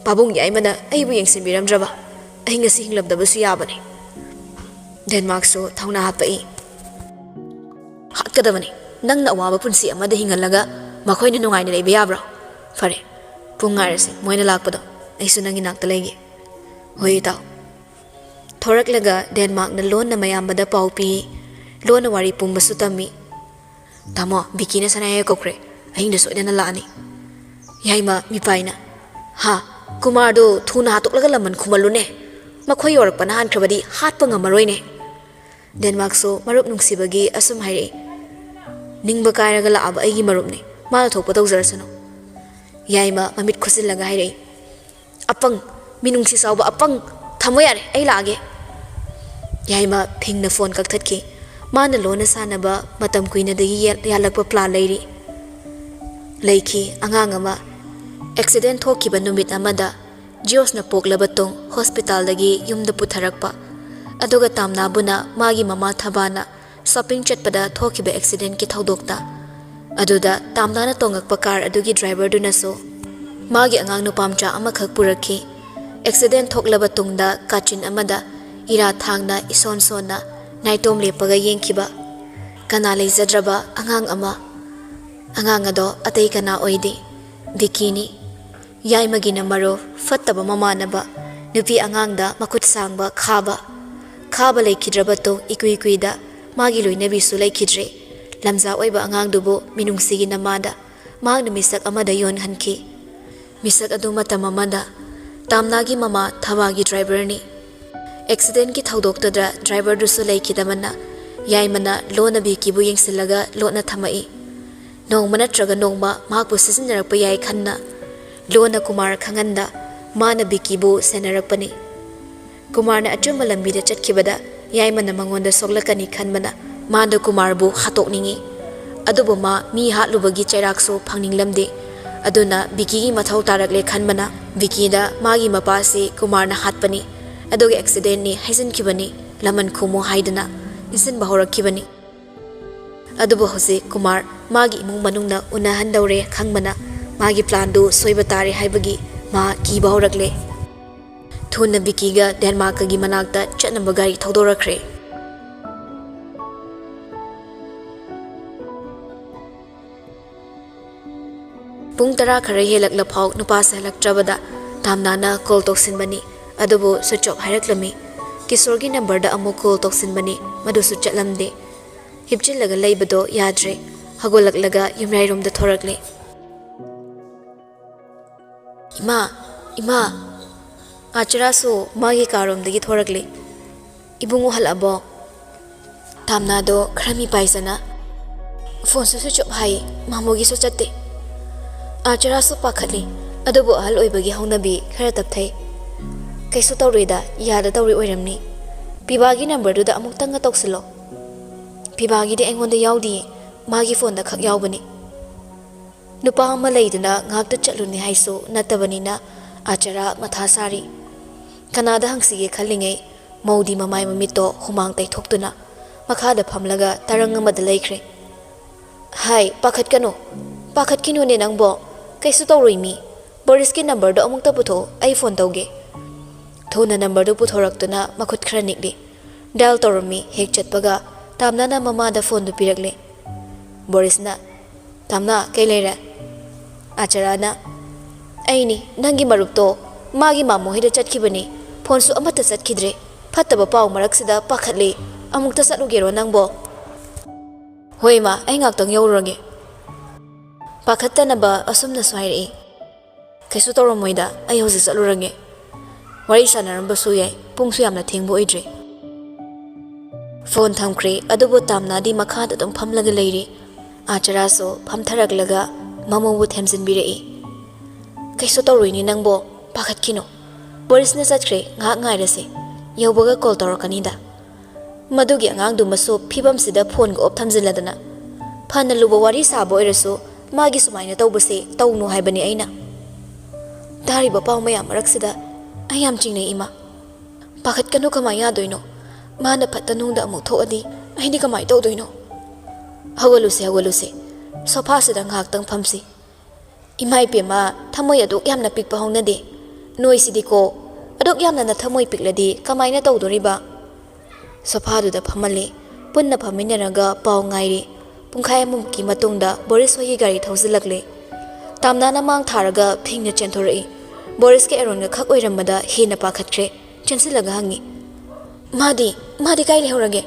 ꯄꯥꯕꯨꯡ ꯌꯥꯏꯃꯅ ꯑꯩꯕꯨ ꯌꯦꯡꯁꯤꯟꯕꯤꯔꯝꯗ꯭ꯔꯕ ꯑꯩ ꯉꯁꯤ ꯍꯤꯡꯂꯝꯗꯕꯁꯨ ꯌꯥꯕꯅꯤ꯫ ꯗꯦꯟꯃꯥꯔꯛꯁꯨ ꯊꯧꯅꯥ ꯍꯥꯞꯄꯛꯏ꯫ "ꯍꯥꯠꯀꯗꯕꯅꯤ꯫ ꯅꯪꯅ ꯑꯋꯥꯕ ꯄꯨꯟꯁꯤ ꯑꯃꯗ ꯍꯤꯡꯍꯜꯂꯒ ꯃꯈꯣꯏꯅ ꯅꯨꯡꯉꯥꯏꯅ ꯂꯩꯕ ꯌꯥꯕ꯭ꯔꯣ? ꯐꯔꯦ, ꯄꯨꯡ ꯉꯥꯏꯔꯁꯤ, ꯃꯣꯏꯅ ꯂꯥꯛꯄꯗꯣ꯫ ꯑꯩꯁꯨ ꯅꯪꯒꯤ ꯅꯥꯛꯇ ꯂꯩꯒꯦ꯫" "ꯍꯣꯏ, ꯏꯇꯥꯎ꯫" ꯊꯣꯔꯛꯂꯒ ꯗꯦꯟꯃꯥꯔꯛꯅ ꯂꯣꯟꯅ ꯃꯌꯥꯝꯕꯗ ꯄꯥꯎ ꯄꯤ꯫ ꯂꯣꯟꯅ ꯋꯥꯔꯤ ꯄꯨꯝꯕꯁꯨ ꯇꯝꯃꯤ꯫ "ꯇꯥꯃꯣ, ꯕꯤꯀꯤꯅ ꯁꯅꯥꯌꯥꯏ ꯀꯧꯈ꯭ꯔꯦ꯫ ꯑꯍꯤꯡꯗ ꯁꯣꯏꯗꯅ ꯂꯥꯛꯑꯅꯤ꯫" ꯌꯥꯏꯃ ꯃꯤꯄꯥꯏꯅ, "ꯍꯥ? ꯀꯨꯃꯥꯔꯗꯨ ꯊꯨꯅ ꯍꯥꯠꯇꯣꯛꯂꯒ ꯂꯃꯟ ꯈꯨꯝꯍꯜꯂꯨꯅꯦ꯫ ꯃꯈꯣꯏ ꯌꯧꯔꯛꯄꯅ ꯍꯥꯟꯈ꯭ꯔꯕꯗꯤ ꯍꯥꯠꯄ ꯉꯝꯃꯔꯣꯏꯅꯦ꯫" ꯗꯦꯟꯃꯥꯔꯛꯁꯨ ꯃꯔꯨꯞ ꯅꯨꯡꯁꯤꯕꯒꯤ ꯑꯁꯨꯝ ꯍꯥꯏꯔꯛꯏ꯫ "ꯅꯤꯡꯕ ꯀꯥꯏꯔꯒ ꯂꯥꯛꯑꯕ ꯑꯩꯒꯤ ꯃꯔꯨꯞꯅꯤ꯫ ꯃꯥꯅ ꯊꯣꯛꯄ ꯇꯧꯖꯔꯁꯅꯨ꯫" ꯌꯥꯏꯃ ꯃꯃꯤꯠ ꯈꯨꯠꯆꯤꯜꯂꯒ ꯍꯥꯏꯔꯛꯏ, "ꯑꯄꯪ, ꯃꯤꯅꯨꯡꯁꯤ ꯆꯥꯎꯕ ꯑꯄꯪ꯫ ꯊꯝꯃꯣ ꯌꯥꯔꯦ, ꯑꯩ ꯂꯥꯛꯑꯒꯦ꯫" ꯌꯥꯏꯃ ꯐꯤꯡꯅ ꯐꯣꯟ ꯀꯛꯊꯠꯈꯤ꯫ ꯃꯥꯅ ꯂꯣꯟꯅ ꯁꯥꯟꯅꯕ ꯃꯇꯝ ꯀꯨꯏꯅꯗꯒꯤ ꯌꯥ-, ꯌꯥꯜꯂꯛꯄ ꯄ꯭ꯂꯥꯟ ꯂꯩꯔꯤ꯫ ꯂꯩꯈꯤ ꯑꯉꯥꯡ ꯑꯃ꯫ ꯑꯦꯛꯁꯤꯗꯦꯟ ꯊꯣꯛꯈꯤꯕ ꯅꯨꯃꯤꯠ ꯑꯃꯗ ꯖꯤꯌꯣꯁꯅ ꯄꯣꯛꯂꯕ ꯇꯨꯡ ꯍꯣꯁꯄꯤꯇꯥꯜꯗꯒꯤ ꯌꯨꯝꯗ ꯄꯨꯊꯔꯛꯄ꯫ ꯑꯗꯨꯒ ꯇꯥꯝꯅꯥꯕꯨꯅ ꯃꯥꯒꯤ ꯃꯃꯥ ꯊꯕꯥꯅ ꯁꯣꯄꯤꯡ ꯆꯠꯄꯗ ꯊꯣꯛꯈꯤꯕ ꯑꯦꯛꯁꯤꯗꯦꯟꯒꯤ ꯊꯧꯗꯣꯛꯇ꯫ ꯑꯗꯨꯗ ꯇꯥꯝꯅꯥꯅ ꯇꯣꯡꯉꯛꯄ ꯀꯥꯔ ꯑꯗꯨꯒꯤ ꯗ꯭ꯔꯥꯏꯚꯔꯗꯨꯅꯁꯨ ꯃꯥꯒꯤ ꯑꯉꯥꯡ ꯅꯨꯄꯥ ꯃꯆꯥ ꯑꯃꯈꯛ ꯄꯨꯔꯛꯈꯤ꯫ ꯑꯦꯛꯁꯤꯗꯦꯟ ꯊꯣꯛꯂꯕ ꯇꯨꯡꯗ ꯀꯥꯆꯤꯟ ꯑꯃꯗ ꯏꯔꯥ ꯊꯥꯡꯅ ꯏꯁꯣꯟ ꯁꯣꯟꯅ ꯅꯥꯏꯇꯣꯝ ꯂꯦꯞꯄꯒ ꯌꯦꯡꯈꯤꯕ ꯀꯅꯥ ꯂꯩꯖꯗ꯭ꯔꯕ ꯑꯉꯥꯡ ꯑꯃ꯫ ꯑꯉꯥꯡ ꯑꯗꯣ ꯑꯇꯩ ꯀꯅꯥ ꯑꯣꯏꯗꯦ, ꯚꯤꯀꯤꯅꯤ꯫ ꯌꯥꯏꯃꯒꯤꯅ ꯃꯔꯨꯞ, ꯐꯠꯇꯕ ꯃꯃꯥꯟꯅꯕ, ꯅꯨꯄꯤ ꯑꯉꯥꯡꯗ ꯃꯈꯨꯠ ꯁꯥꯡꯕ ꯈꯥꯕ꯫ ꯈꯥꯕ ꯂꯩꯈꯤꯗ꯭ꯔꯕ ꯇꯨꯡ ꯏꯀꯨꯏ ꯀꯨꯏꯗ ꯃꯥꯒꯤ ꯂꯣꯏꯅꯕꯤꯁꯨ ꯂꯩꯈꯤꯗ꯭ꯔꯦ꯫ ꯂꯝꯖꯥ ꯑꯣꯏꯕ ꯑꯉꯥꯡꯗꯨꯕꯨ ꯃꯤꯅꯨꯡꯁꯤꯒꯤ ꯅꯃꯥꯗ ꯃꯍꯥꯛꯅ ꯃꯤꯁꯛ ꯑꯃꯗ ꯌꯣꯟꯍꯟꯈꯤ꯫ ꯃꯤꯁꯛ ꯑꯗꯨ ꯃꯇꯝ ꯑꯃꯗ ꯇꯥꯝꯅꯥꯒꯤ ꯃꯃꯥ ꯊꯕꯥꯒꯤ ꯗ꯭ꯔꯥꯏꯚꯔꯅꯤ꯫ ꯑꯦꯛꯁꯤꯗꯦꯟꯒꯤ ꯊꯧꯗꯣꯛꯇꯨꯗ ꯗ꯭ꯔꯥꯏꯚꯔꯗꯨꯁꯨ ꯂꯩꯈꯤꯗꯕꯅ ꯌꯥꯏꯃꯅ ꯂꯣꯟꯅ ꯚꯤꯀꯤꯕꯨ ꯌꯦꯡꯁꯤꯜꯂꯒ ꯂꯣꯠꯅ ꯊꯝꯃꯛꯏ꯫ ꯅꯣꯡꯃ ꯅꯠꯇ꯭ꯔꯒ ꯅꯣꯡꯃ ꯃꯍꯥꯛꯄꯨ ꯁꯤꯖꯤꯟꯅꯔꯛꯄ ꯌꯥꯏ ꯈꯟꯅ ꯂꯣꯟꯅ ꯀꯨꯃꯥꯔ ꯈꯪꯍꯟꯗ ꯃꯥꯅ ꯚꯤꯀꯤꯕꯨ ꯁꯦꯟꯅꯔꯛꯄꯅꯤ꯫ ꯀꯨꯃꯥꯔꯅ ꯑꯆꯨꯝꯕ ꯂꯝꯕꯤꯗ ꯆꯠꯈꯤꯕꯗ ꯌꯥꯏꯃꯅ ꯃꯉꯣꯟꯗ ꯁꯣꯛꯂꯛꯀꯅꯤ ꯈꯟꯕꯅ ꯃꯥꯗ ꯀꯨꯃꯥꯔꯕꯨ ꯍꯥꯠꯇꯣꯛꯅꯤꯡꯏ꯫ ꯑꯗꯨꯕꯨ ꯃꯥ ꯃꯤ ꯍꯥꯠꯂꯨꯕꯒꯤ ꯆꯩꯔꯥꯛꯁꯨ ꯐꯪꯅꯤꯡꯂꯝꯗꯦ꯫ ꯑꯗꯨꯅ ꯚꯤꯀꯤꯒꯤ ꯃꯊꯧ ꯇꯥꯔꯛꯂꯦ ꯈꯟꯕꯅ ꯚꯤꯀꯤꯗ ꯃꯥꯒꯤ ꯃꯄꯥꯁꯤ ꯀꯨꯃꯥꯔꯅ ꯍꯥꯠꯄꯅꯤ, ꯑꯗꯨꯒ ꯑꯦꯛꯁꯤꯗꯦꯟꯅꯤ ꯍꯥꯏꯖꯤꯟꯈꯤꯕꯅꯤ, ꯂꯃꯟ ꯈꯨꯝꯃꯨ ꯍꯥꯏꯗꯨꯅ ꯏꯟꯁꯤꯟꯕ ꯍꯧꯔꯛꯈꯤꯕꯅꯤ꯫ ꯑꯗꯨꯕꯨ ꯍꯧꯖꯤꯛ ꯀꯨꯃꯥꯔ ꯃꯥꯒꯤ ꯏꯃꯨꯡ ꯃꯅꯨꯡꯅ ꯎꯅꯍꯟꯗꯧꯔꯦ ꯈꯪꯕꯅ ꯃꯥꯒꯤ ꯄ꯭ꯂꯥꯟꯗꯨ ꯁꯣꯏꯕ ꯇꯥꯔꯦ ꯍꯥꯏꯕꯒꯤ ꯃꯥ ꯀꯤꯕ ꯍꯧꯔꯛꯂꯦ꯫ ꯊꯨꯅ ꯕꯤꯀꯤꯒ ꯗꯦꯟꯃꯥꯔꯛꯀꯒꯤ ꯃꯅꯥꯛꯇ ꯆꯠꯅꯕ ꯒꯥꯔꯤ ꯊꯧꯗꯣꯔꯛꯈ꯭ꯔꯦ꯫ ꯄꯨꯡ ꯇꯔꯥ ꯈꯔ ꯍꯦꯜꯂꯛꯂ ꯐꯥꯎ ꯅꯨꯄꯥꯁꯦ ꯍꯜꯂꯛꯇ꯭ꯔꯕꯗ ꯇꯥꯝꯅꯥꯅ ꯀꯣꯜ ꯇꯧꯁꯤꯟꯕꯅꯤ, ꯑꯗꯨꯕꯨ ꯁ꯭ꯋꯤꯆ ꯑꯣꯐ ꯍꯥꯏꯔꯛꯂꯝꯃꯤ꯫ ꯀꯤꯁꯣꯔꯒꯤ ꯅꯝꯕꯔꯗ ꯑꯃꯨꯛ ꯀꯣꯜ ꯇꯧꯁꯤꯟꯕꯅꯤ, ꯃꯗꯨꯁꯨ ꯆꯠꯂꯝꯗꯦ꯫ ꯍꯤꯞꯆꯤꯜꯂꯒ ꯂꯩꯕꯗꯣ ꯌꯥꯗ꯭ꯔꯦ꯫ ꯍꯧꯒꯠꯂꯛꯂꯒ ꯌꯨꯝꯌꯥꯏꯔꯣꯝꯗ ꯊꯣꯔꯛꯂꯦ꯫ "ꯏꯃꯥ, ꯏꯃꯥ!" ꯑꯥꯆꯔꯥꯁꯨ ꯃꯥꯒꯤ ꯀꯥꯔꯣꯝꯗꯒꯤ ꯊꯣꯔꯛꯂꯦ꯫ "ꯏꯕꯨꯡꯉꯣ ꯍꯜꯂꯛꯑꯕꯣ?" ꯇꯥꯝꯅꯥꯗꯣ ꯈꯔ ꯃꯤꯄꯥꯏꯖꯅ, "ꯐꯣꯟꯁꯨ ꯁ꯭ꯋꯤꯆ ꯑꯣꯐ ꯍꯥꯏ, ꯃꯥꯃꯣꯒꯤꯁꯨ ꯆꯠꯇꯦ꯫" ꯑꯥꯆꯔꯥꯁꯨ ꯄꯥꯈꯠꯂꯤ, ꯑꯗꯨꯕꯨ ꯑꯍꯜ ꯑꯣꯏꯕꯒꯤ ꯍꯧꯅꯕꯤ ꯈꯔ ꯇꯞꯊꯩ꯫ "ꯀꯩꯁꯨ ꯇꯧꯔꯣꯏꯗ, ꯌꯥꯗ ꯇꯧꯔꯤ ꯑꯣꯏꯔꯝꯅꯤ꯫ ꯄꯤꯕꯥꯒꯤ ꯅꯝꯕꯔꯗꯨꯗ ꯑꯃꯨꯛꯇꯪꯒ ꯇꯧꯁꯤꯜꯂꯣ꯫ ꯄꯤꯕꯥꯒꯤꯗꯤ ꯑꯩꯉꯣꯟꯗ ꯌꯥꯎꯗꯤꯌꯦ, ꯃꯥꯒꯤ ꯐꯣꯟꯗ ꯈꯛ ꯌꯥꯎꯕꯅꯤ꯫" ꯅꯨꯄꯥ ꯑꯃ ꯂꯩꯗꯨꯅ ꯉꯥꯛꯇ ꯆꯠꯂꯨꯅꯤ ꯍꯥꯏꯁꯨ ꯅꯠꯇꯕꯅꯤꯅ ꯑꯥꯆꯔꯥ ꯃꯊꯥ ꯁꯥꯔꯤ꯫ ꯀꯅꯥꯗ ꯍꯪꯁꯤꯒꯦ ꯈꯜꯂꯤꯉꯩ ꯃꯧꯗꯤ ꯃꯃꯥꯏ ꯃꯃꯤꯠꯇꯣ ꯍꯨꯃꯥꯡ ꯇꯩꯊꯣꯛꯇꯨꯅ ꯃꯈꯥꯗ ꯐꯝꯂꯒ ꯇꯔꯪ ꯑꯃꯗ ꯂꯩꯈ꯭ꯔꯦ꯫ "ꯍꯥꯏ, ꯄꯥꯈꯠꯀꯅꯨ, ꯄꯥꯈꯠꯈꯤꯅꯨꯅꯦ ꯅꯪꯕꯣ, ꯀꯩꯁꯨ ꯇꯧꯔꯣꯏ ꯃꯤ꯫ ꯕꯣꯔꯤꯁꯀꯤ ꯅꯝꯕꯔꯗꯣ ꯑꯃꯨꯛꯇ ꯄꯨꯊꯣꯛꯑꯣ, ꯑꯩ ꯐꯣꯟ ꯇꯧꯒꯦ꯫" ꯊꯨꯅ ꯅꯝꯕꯔꯗꯨ ꯄꯨꯊꯣꯔꯛꯇꯨꯅ ꯃꯈꯨꯠ ꯈꯔ ꯅꯤꯛꯂꯤ꯫ ꯗꯥꯏꯜ ꯇꯧꯔꯝꯃꯤ꯫ ꯍꯦꯛ ꯆꯠꯄꯒ ꯇꯥꯝꯅꯥꯅ ꯃꯃꯥꯗ ꯐꯣꯟꯗꯨ ꯄꯤꯔꯛꯂꯦ꯫ ꯕꯣꯔꯤꯁꯅ, "ꯇꯥꯝꯅꯥ, ꯀꯩ ꯂꯩꯔꯦ?" ꯑꯥꯆꯔꯥꯅ, "ꯑꯩꯅꯤ, ꯅꯪꯒꯤ ꯃꯔꯨꯞꯇꯣ, ꯃꯥꯒꯤ ꯃꯥꯃꯣ ꯍꯣꯏꯗ ꯆꯠꯈꯤꯕꯅꯤ꯫ ꯐꯣꯟꯁꯨ ꯑꯃꯠꯇ ꯆꯠꯈꯤꯗ꯭ꯔꯦ꯫ ꯐꯠꯇꯕ ꯄꯥꯎ ꯃꯔꯛꯁꯤꯗ ꯄꯥꯈꯠꯂꯦ꯫ ꯑꯃꯨꯛꯇ ꯆꯠꯂꯨꯒꯦꯔꯣ ꯅꯪꯕꯣ?" "ꯍꯣꯏ ꯏꯃꯥ, ꯑꯩ ꯉꯥꯛꯇꯪ ꯌꯧꯔꯨꯔꯒꯦ꯫" ꯄꯥꯈꯠꯇꯅꯕ ꯑꯁꯨꯝꯅꯁꯨ ꯍꯥꯏꯔꯛꯏ꯫ "ꯀꯩꯁꯨ ꯇꯧꯔꯝꯃꯣꯏꯗ, ꯑꯩ ꯍꯧꯖꯤꯛ ꯆꯠꯂꯨꯔꯒꯦ꯫ ꯋꯥꯔꯤ ꯁꯥꯟꯅꯔꯝꯕꯁꯨ ꯌꯥꯏ, ꯄꯨꯡꯁꯨ ꯌꯥꯝꯅ ꯊꯦꯡꯕ ꯑꯣꯏꯗ꯭ꯔꯤ꯫" ꯐꯣꯟ ꯊꯝꯈ꯭ꯔꯦ, ꯑꯗꯨꯕꯨ ꯇꯥꯝꯅꯥꯗꯤ ꯃꯈꯥꯗ ꯑꯗꯨꯝ ꯐꯝꯂꯒ ꯂꯩꯔꯤ꯫ ꯑꯥꯆꯔꯥꯁꯨ ꯐꯝꯊꯔꯛꯂꯒ ꯃꯃꯧꯕꯨ ꯊꯦꯝꯖꯤꯟꯕꯤꯔꯛꯏ꯫ "ꯀꯩꯁꯨ ꯇꯧꯔꯣꯏꯅꯦ ꯅꯪꯕꯣ, ꯄꯥꯈꯠꯈꯤꯅꯨ꯫ ꯕꯣꯔꯤꯁꯅ ꯆꯠꯈ꯭ꯔꯦ, ꯉꯥꯏꯍꯥꯛ ꯉꯥꯏꯔꯁꯦ꯫ ꯌꯧꯕꯒ ꯀꯣꯜ ꯇꯧꯔꯛꯀꯅꯤꯗ꯫ ꯃꯗꯨꯒꯤ ꯑꯉꯥꯡꯗꯨꯃꯁꯨ ꯐꯤꯕꯝꯁꯤꯗ ꯐꯣꯟꯒ ꯑꯣꯞ ꯊꯝꯖꯤꯜꯂꯗꯅ꯫ ꯐꯅ ꯂꯨꯕ ꯋꯥꯔꯤ ꯁꯥꯕ ꯑꯣꯏꯔꯁꯨ ꯃꯥꯒꯤ ꯁꯨꯃꯥꯏꯅ ꯇꯧꯕꯁꯦ ꯇꯧꯅꯨ ꯍꯥꯏꯕꯅꯤ ꯑꯩꯅ꯫" ꯇꯥꯔꯤꯕ ꯄꯥꯎ ꯃꯌꯥꯝ ꯃꯔꯛꯁꯤꯗ ꯑꯩ ꯌꯥꯝ ꯆꯤꯡꯅꯩ ꯏꯃꯥ꯫ ꯄꯥꯈꯠꯀꯅꯨ, ꯀꯃꯥꯏ ꯌꯥꯗꯣꯏꯅꯣ? ꯃꯥꯅ ꯐꯠꯇ ꯅꯨꯡꯗ ꯑꯃꯨꯛ ꯊꯣꯛꯑꯗꯤ ꯑꯩꯗꯤ ꯀꯃꯥꯏ ꯇꯧꯗꯣꯏꯅꯣ? ꯍꯧꯒꯠꯂꯨꯁꯦ, ꯍꯧꯒꯠꯂꯨꯁꯦ꯫ ꯁꯣꯐꯥꯁꯤꯗ ꯉꯥꯏꯍꯥꯛꯇꯪ ꯐꯝꯁꯤ꯫ ꯏꯃꯥ ꯏꯕꯦꯝꯃ, ꯊꯃꯣꯏ ꯑꯗꯨꯛ ꯌꯥꯝꯅ ꯄꯤꯛꯄ ꯍꯧꯅꯗꯦ꯫ ꯅꯣꯏꯁꯤꯗꯤꯀꯣ, ꯑꯗꯨꯛ ꯌꯥꯝꯅ ꯅꯊꯃꯣꯏ ꯄꯤꯛꯂꯗꯤ ꯀꯃꯥꯏꯅ ꯇꯧꯗꯣꯔꯤꯕ? ꯁꯣꯐꯥꯗꯨꯗ ꯐꯝꯍꯜꯂꯦ꯫ ꯄꯨꯟꯅ ꯐꯝꯃꯤꯟꯅꯔꯒ ꯄꯥꯎ ꯉꯥꯏꯔꯦ꯫ ꯄꯨꯡꯈꯥꯏ ꯑꯃꯃꯨꯛꯀꯤ ꯃꯇꯨꯡꯗ ꯕꯣꯔꯤꯁ ꯍꯣꯏꯒꯤ ꯒꯥꯔꯤ ꯊꯧꯖꯤꯜꯂꯛꯂꯦ꯫ ꯇꯥꯝꯅꯥꯅ ꯃꯥꯡ ꯊꯥꯔꯒ ꯐꯤꯡꯅ ꯆꯦꯟꯊꯣꯔꯛꯏ꯫ ꯕꯣꯔꯤꯁꯀ ꯑꯦꯔꯣꯟꯒ ꯈꯛ ꯑꯣꯏꯔꯝꯕꯗ ꯍꯦꯟꯅ ꯄꯥꯈꯠꯈ꯭ꯔꯦ꯫ ꯆꯦꯟꯁꯤꯜꯂꯒ ꯍꯪꯉꯤ, "ꯃꯥꯗꯤ, ꯃꯥꯗꯤ ꯀꯥꯏ ꯂꯩꯍꯧꯔꯒꯦ?"